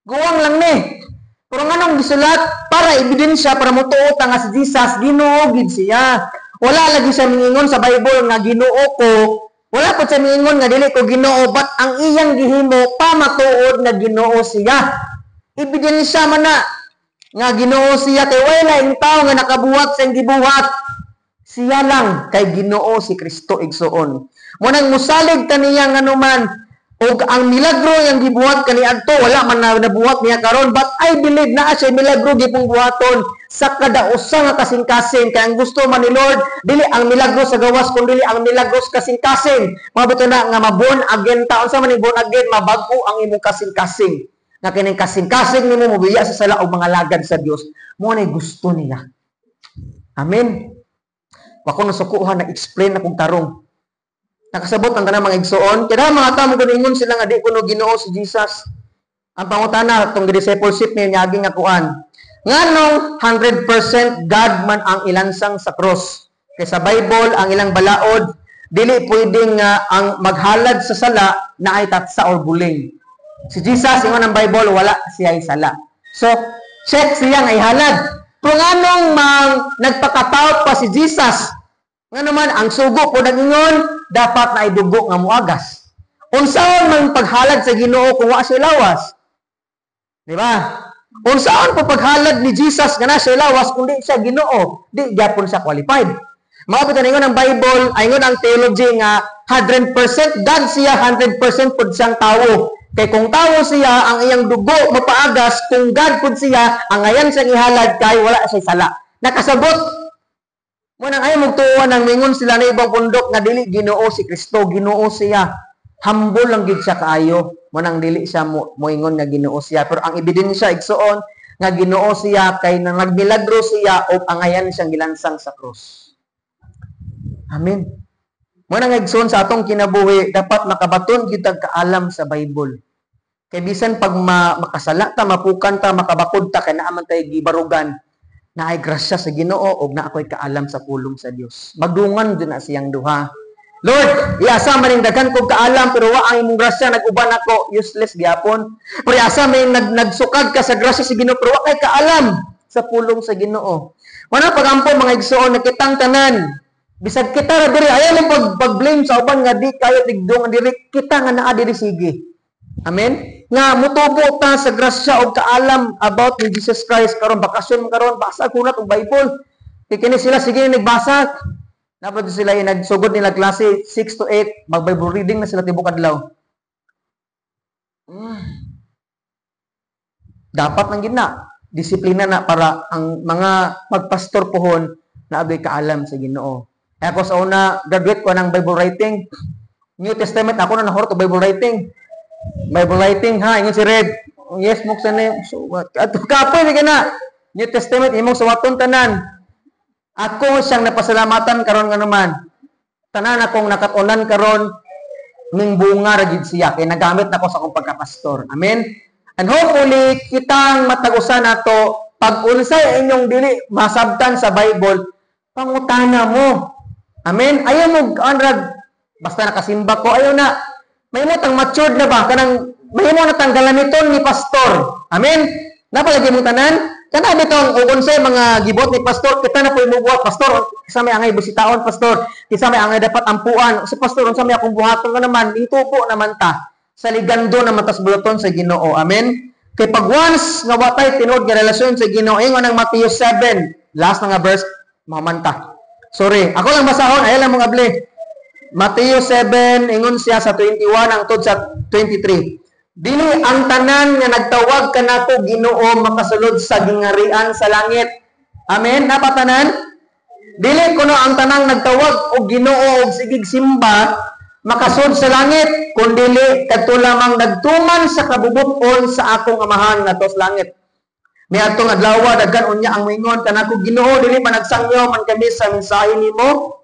Guwang lang ni. Pero nganong gisulat? Para ebidensya, para motuo ta nga si Jesus Ginoo gid siya. Wala lagi siya mingingon sa Bible nga Ginoo ko. Wala po siya miingon nga dili ko Ginoo, but ang iyang gihimo pamatuod nga Ginoo siya. Ebidensya man na nga Ginoo siya kay wala ing tawo nga nakabuhat sa iyang gibuhat. Siya lang kay Ginoo si Kristo, igsuon. Mo nang musalig ta niya nganuman Ug ang milagro yang gibuhat kaniadto, wala man na nabuhat niya karon, but I believe naa siya milagro gipong buhaton sa kada usa nga kasing-kasing, kay ang gusto man ni Lord, dili ang milagro sa gawas kun dili ang milagro sa kasing-kasing. Mao na nga ma-born again ta. Unsa man ni born again? Mabag-o ang imong kasing-kasing, nga kining kasing-kasing nimo mobiya sa sala og mga lagad sa Dios. Mao na gusto niya. Amen. Wa ko nasukuha na explain akong tarong. Nakasabot ang tanang mga igsoon. Kaya mga tao mo ingon sila nga di kuno Ginoo si Jesus. Ang pangutana tong discipleship niya niagi nga kuan. Nganong 100% God man ang ilansang sa cross? Kay sa Bible, ang ilang balaod, dili pwedeng nga ang maghalad sa sala na ay tatsa or buling. Si Jesus, ingon ang Bible, wala siya sala. So, check siya nga ihalad. Pero nganong mang nagpakataw pa si Jesus? Nga naman, ang sugo po ng ingon, dapat na idugo nga muagas. Unsaon man paghalad sa Ginoo kung wa siya lawas? Di ba? Unsaon po paghalad ni Jesus nga na siya lawas kung di siya Ginoo? Di gyapon siya qualified. Mao ba ingon ang Bible, ay ingon ang theology nga 100% God siya, 100% pud siyang tawo. Kay kung tawo siya, ang iyang dugo mapaagas, kung God pud siya, ang ayan siyang ihalad kay wala siya sala. Nakasabot? Mo nang ay magtuo nang mingon sila na ibang pundok nga dili Ginoo si Kristo, Ginoo siya. Humble lang gid siya kaayo. Mo nang dili siya mo moingon nga Ginoo siya. Pero ang ebidensya, igsuon, nga Ginoo siya kay nang nagmilagro siya o angayan siyang gilansang sa krus. Amen. Mo nang, igsuon, sa atong kinabuhi dapat makabaton gyud kaalam sa Bible. Kay bisan pag makasala ta, mapukan ta, makabakod ta, kay naa man tay gibarugan na ay grasya sa Ginoo og na ako'y kaalam sa pulong sa Dios. Magdungan din na siyang duha. Lord, iasa man ning daghan kog kaalam pero wa ang imong grasya nag-uban ako, useless gyapon. Pero iasa may nagsukad ka sa grasya sa Ginoo pero wa kay kaalam sa pulong sa Ginoo. Wala pagampo, mga igsoon, nakitang tanan. Bisag kita ra diri, ayaw lang pag-blame sa uban nga di kayo tigdong diri, kita nga naa diri sige. Amen? Nga mutubo ta sa grasya og kaalam about ni Jesus Christ. Karon bakasyon man karon, basa kunat og Bible. Kay kini sila sige nagbasa. Dapat sila yung nagsugod nila klase 6 to 8, mag Bible reading na sila tibok adlaw. Dapat nang gina disiplina na para ang mga magpastor pohon na agoy kaalam sa Ginoo. Kaya ako sa una, graduate ko ng Bible writing. New Testament, ako na nahurot og Bible writing. Bible writing ha, ingon si Red. Yes, mo sa na. So what? Ato kapoy di ka na. New Testament imong suwaton tanan. Ako siyang napasalamatan karon nga naman. Tanan akong nakatunan karon ning bunga ra gid siya kay nagamit nako sa akong pagkapastor. Amen. And hopefully kitang matagusan nato, pag unsay inyong dili masabtan sa Bible, pangutana mo. Amen. Ayaw mo anrag basta nakasimba ko, ayaw na. May mo tang matured na ba kanang may mo na tanggalan nito ni pastor. Amen. Napalagi mo tanan. Kana bitong ug unsay mga gibot ni pastor, kita na po imubuhat, pastor, kinsa may angay busitaon, pastor, kinsa may angay dapat ampuan, si pastor, unsa may akong buhaton nga naman, itubo naman ta. Sa ligando naman tas buluton sa Ginoo. Amen. Kay pag once nga wa tay tinuod nga relasyon sa Ginoo, ingon ang Matthew 7, last na nga verse, mamanta. Sorry, ako lang basahon, ayaw lang mga abli. Matthew 7, ingon siya sa 21 hangtod sa 23. Dili ang tanan nga nagtawag kanako Ginoo makasulod sa gingarian sa langit. Amen. Napatanan? Dili kuno ang tanang nagtawag og Ginoo og sigig simba makasud sa langit, kundili kadto lamang nagtuman sa kabubut-on sa akong Amahan nga sa langit. Miadtong adlaw, daghan unya ang moingon kanako, "Ginoo, dili pa nagsangyaw man kami sa mensahe nimo?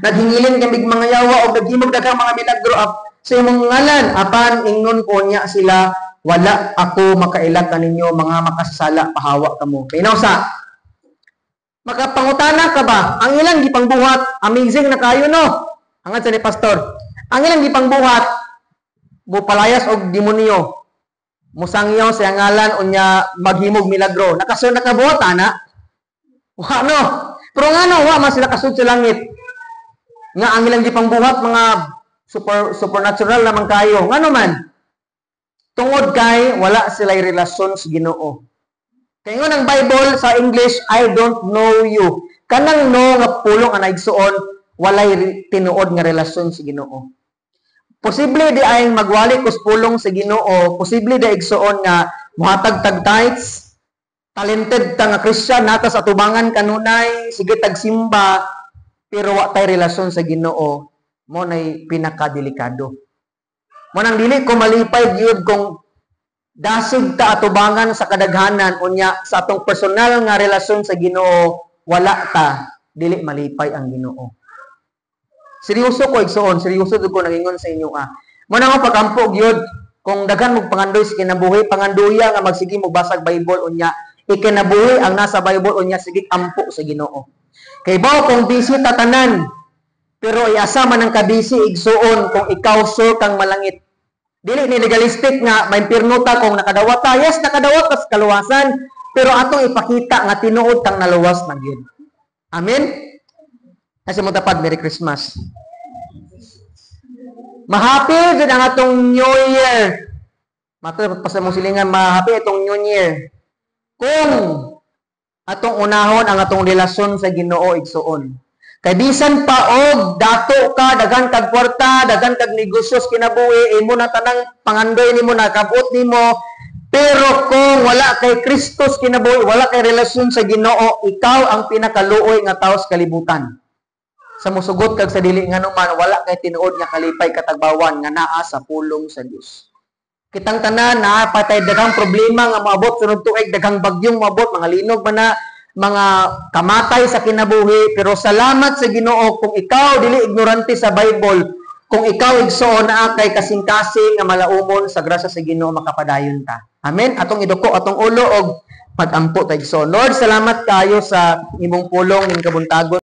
Naghingilin kami mga yawa og naghimog daghang mga milagro sa imong ngalan?" Apan ingnon ko niya sila, "Wala ako makaila kaninyo, mga makasasala, pahawa kamo." Minaw sa makapangutana ka ba? Ang ilang gipangbuhat, amazing na kayo, no? Hangad sa ni pastor. Ang ilang gipangbuhat, mupalayas og demonyo. Musangyaw sa ngalan unya maghimog milagro. Nakasunod nakabuhat ana? Wa no. Pero ngano wa man sila kasud sa langit? Nga ang ilang gipangbuhat mga supernatural naman kayo. Ngano man? Tungod kay wala sila relasyon sa Ginoo. Kay ingon ang Bible sa English, "I don't know you." Kanang "know" nga pulong ang naigsuon, walay tinuod nga relasyon sa Ginoo. Posible diay magwali kus pulong sa Ginoo, posible di, igsuon, nga muhatag tag tithes, talented ta nga Christian, nata sa tubangan kanunay, sige tag simba, pero wa tay relasyon sa Ginoo, mao nay pinakadelikado. Mao nang dili ko malipay gyud kung dasig ta atubangan sa kadaghanan, unya sa atong personal nga relasyon sa Ginoo wala ta, dili malipay ang Ginoo. Seryoso ko, igsuon, seryoso jud ko nangingon sa inyo ah. Mao na nga pagampo gyud kung daghan mong pangandoy sa kinabuhi, pangandoya nga magsige mo basag Bible, unya ikinabuhi ang nasa Bible, unya sige ampo sa Ginoo. Kay bao kung busy ta tanan, pero iasa man ang kabisi, igsuon, kung ikaw sure kang malangit. Dili ni legalistic nga maimpirno ta kung nakadawat ta. Yes, nakadawat ta sa kaluwasan, pero atong ipakita nga tinuod kang naluwas na gyud. Amen? Kasi mo tapad, Merry Christmas. Mahappy jud ang atong New Year. Mato pa sa mong silingan, mahappy itong New Year kung atong unahon ang atong relasyon sa Ginoo, igsuon. Kay bisan pa og dato ka, daghan kag kwarta, daghan kag negosyo sa kinabuhi, imo na tanang pangandoy nimo nakabot nimo, pero kung wala kay Kristo sa kinabuhi, wala kay relasyon sa Ginoo, ikaw ang pinakaluoy nga tao sa kalibutan. Sa musugot kag sa dili, ngano man wala kay tinuod nga kalipay, katagbawan nga naa sa pulong sa Dios. Kitang tanan naa pa tay daghang problema nga moabot sunod tuig, daghang bagyong moabot, mga linog man na, mga kamatay sa kinabuhi, pero salamat sa Ginoo kung ikaw dili ignorante sa Bible, kung ikaw, igsoon, naa kay kasing-kasing nga malaumon sa grasya sa Ginoo, makapadayon ta. Amen. Atong iduko atong ulo og pagampo ta, igsoon. Lord, salamat kayo sa imong pulong ning kabuntagon.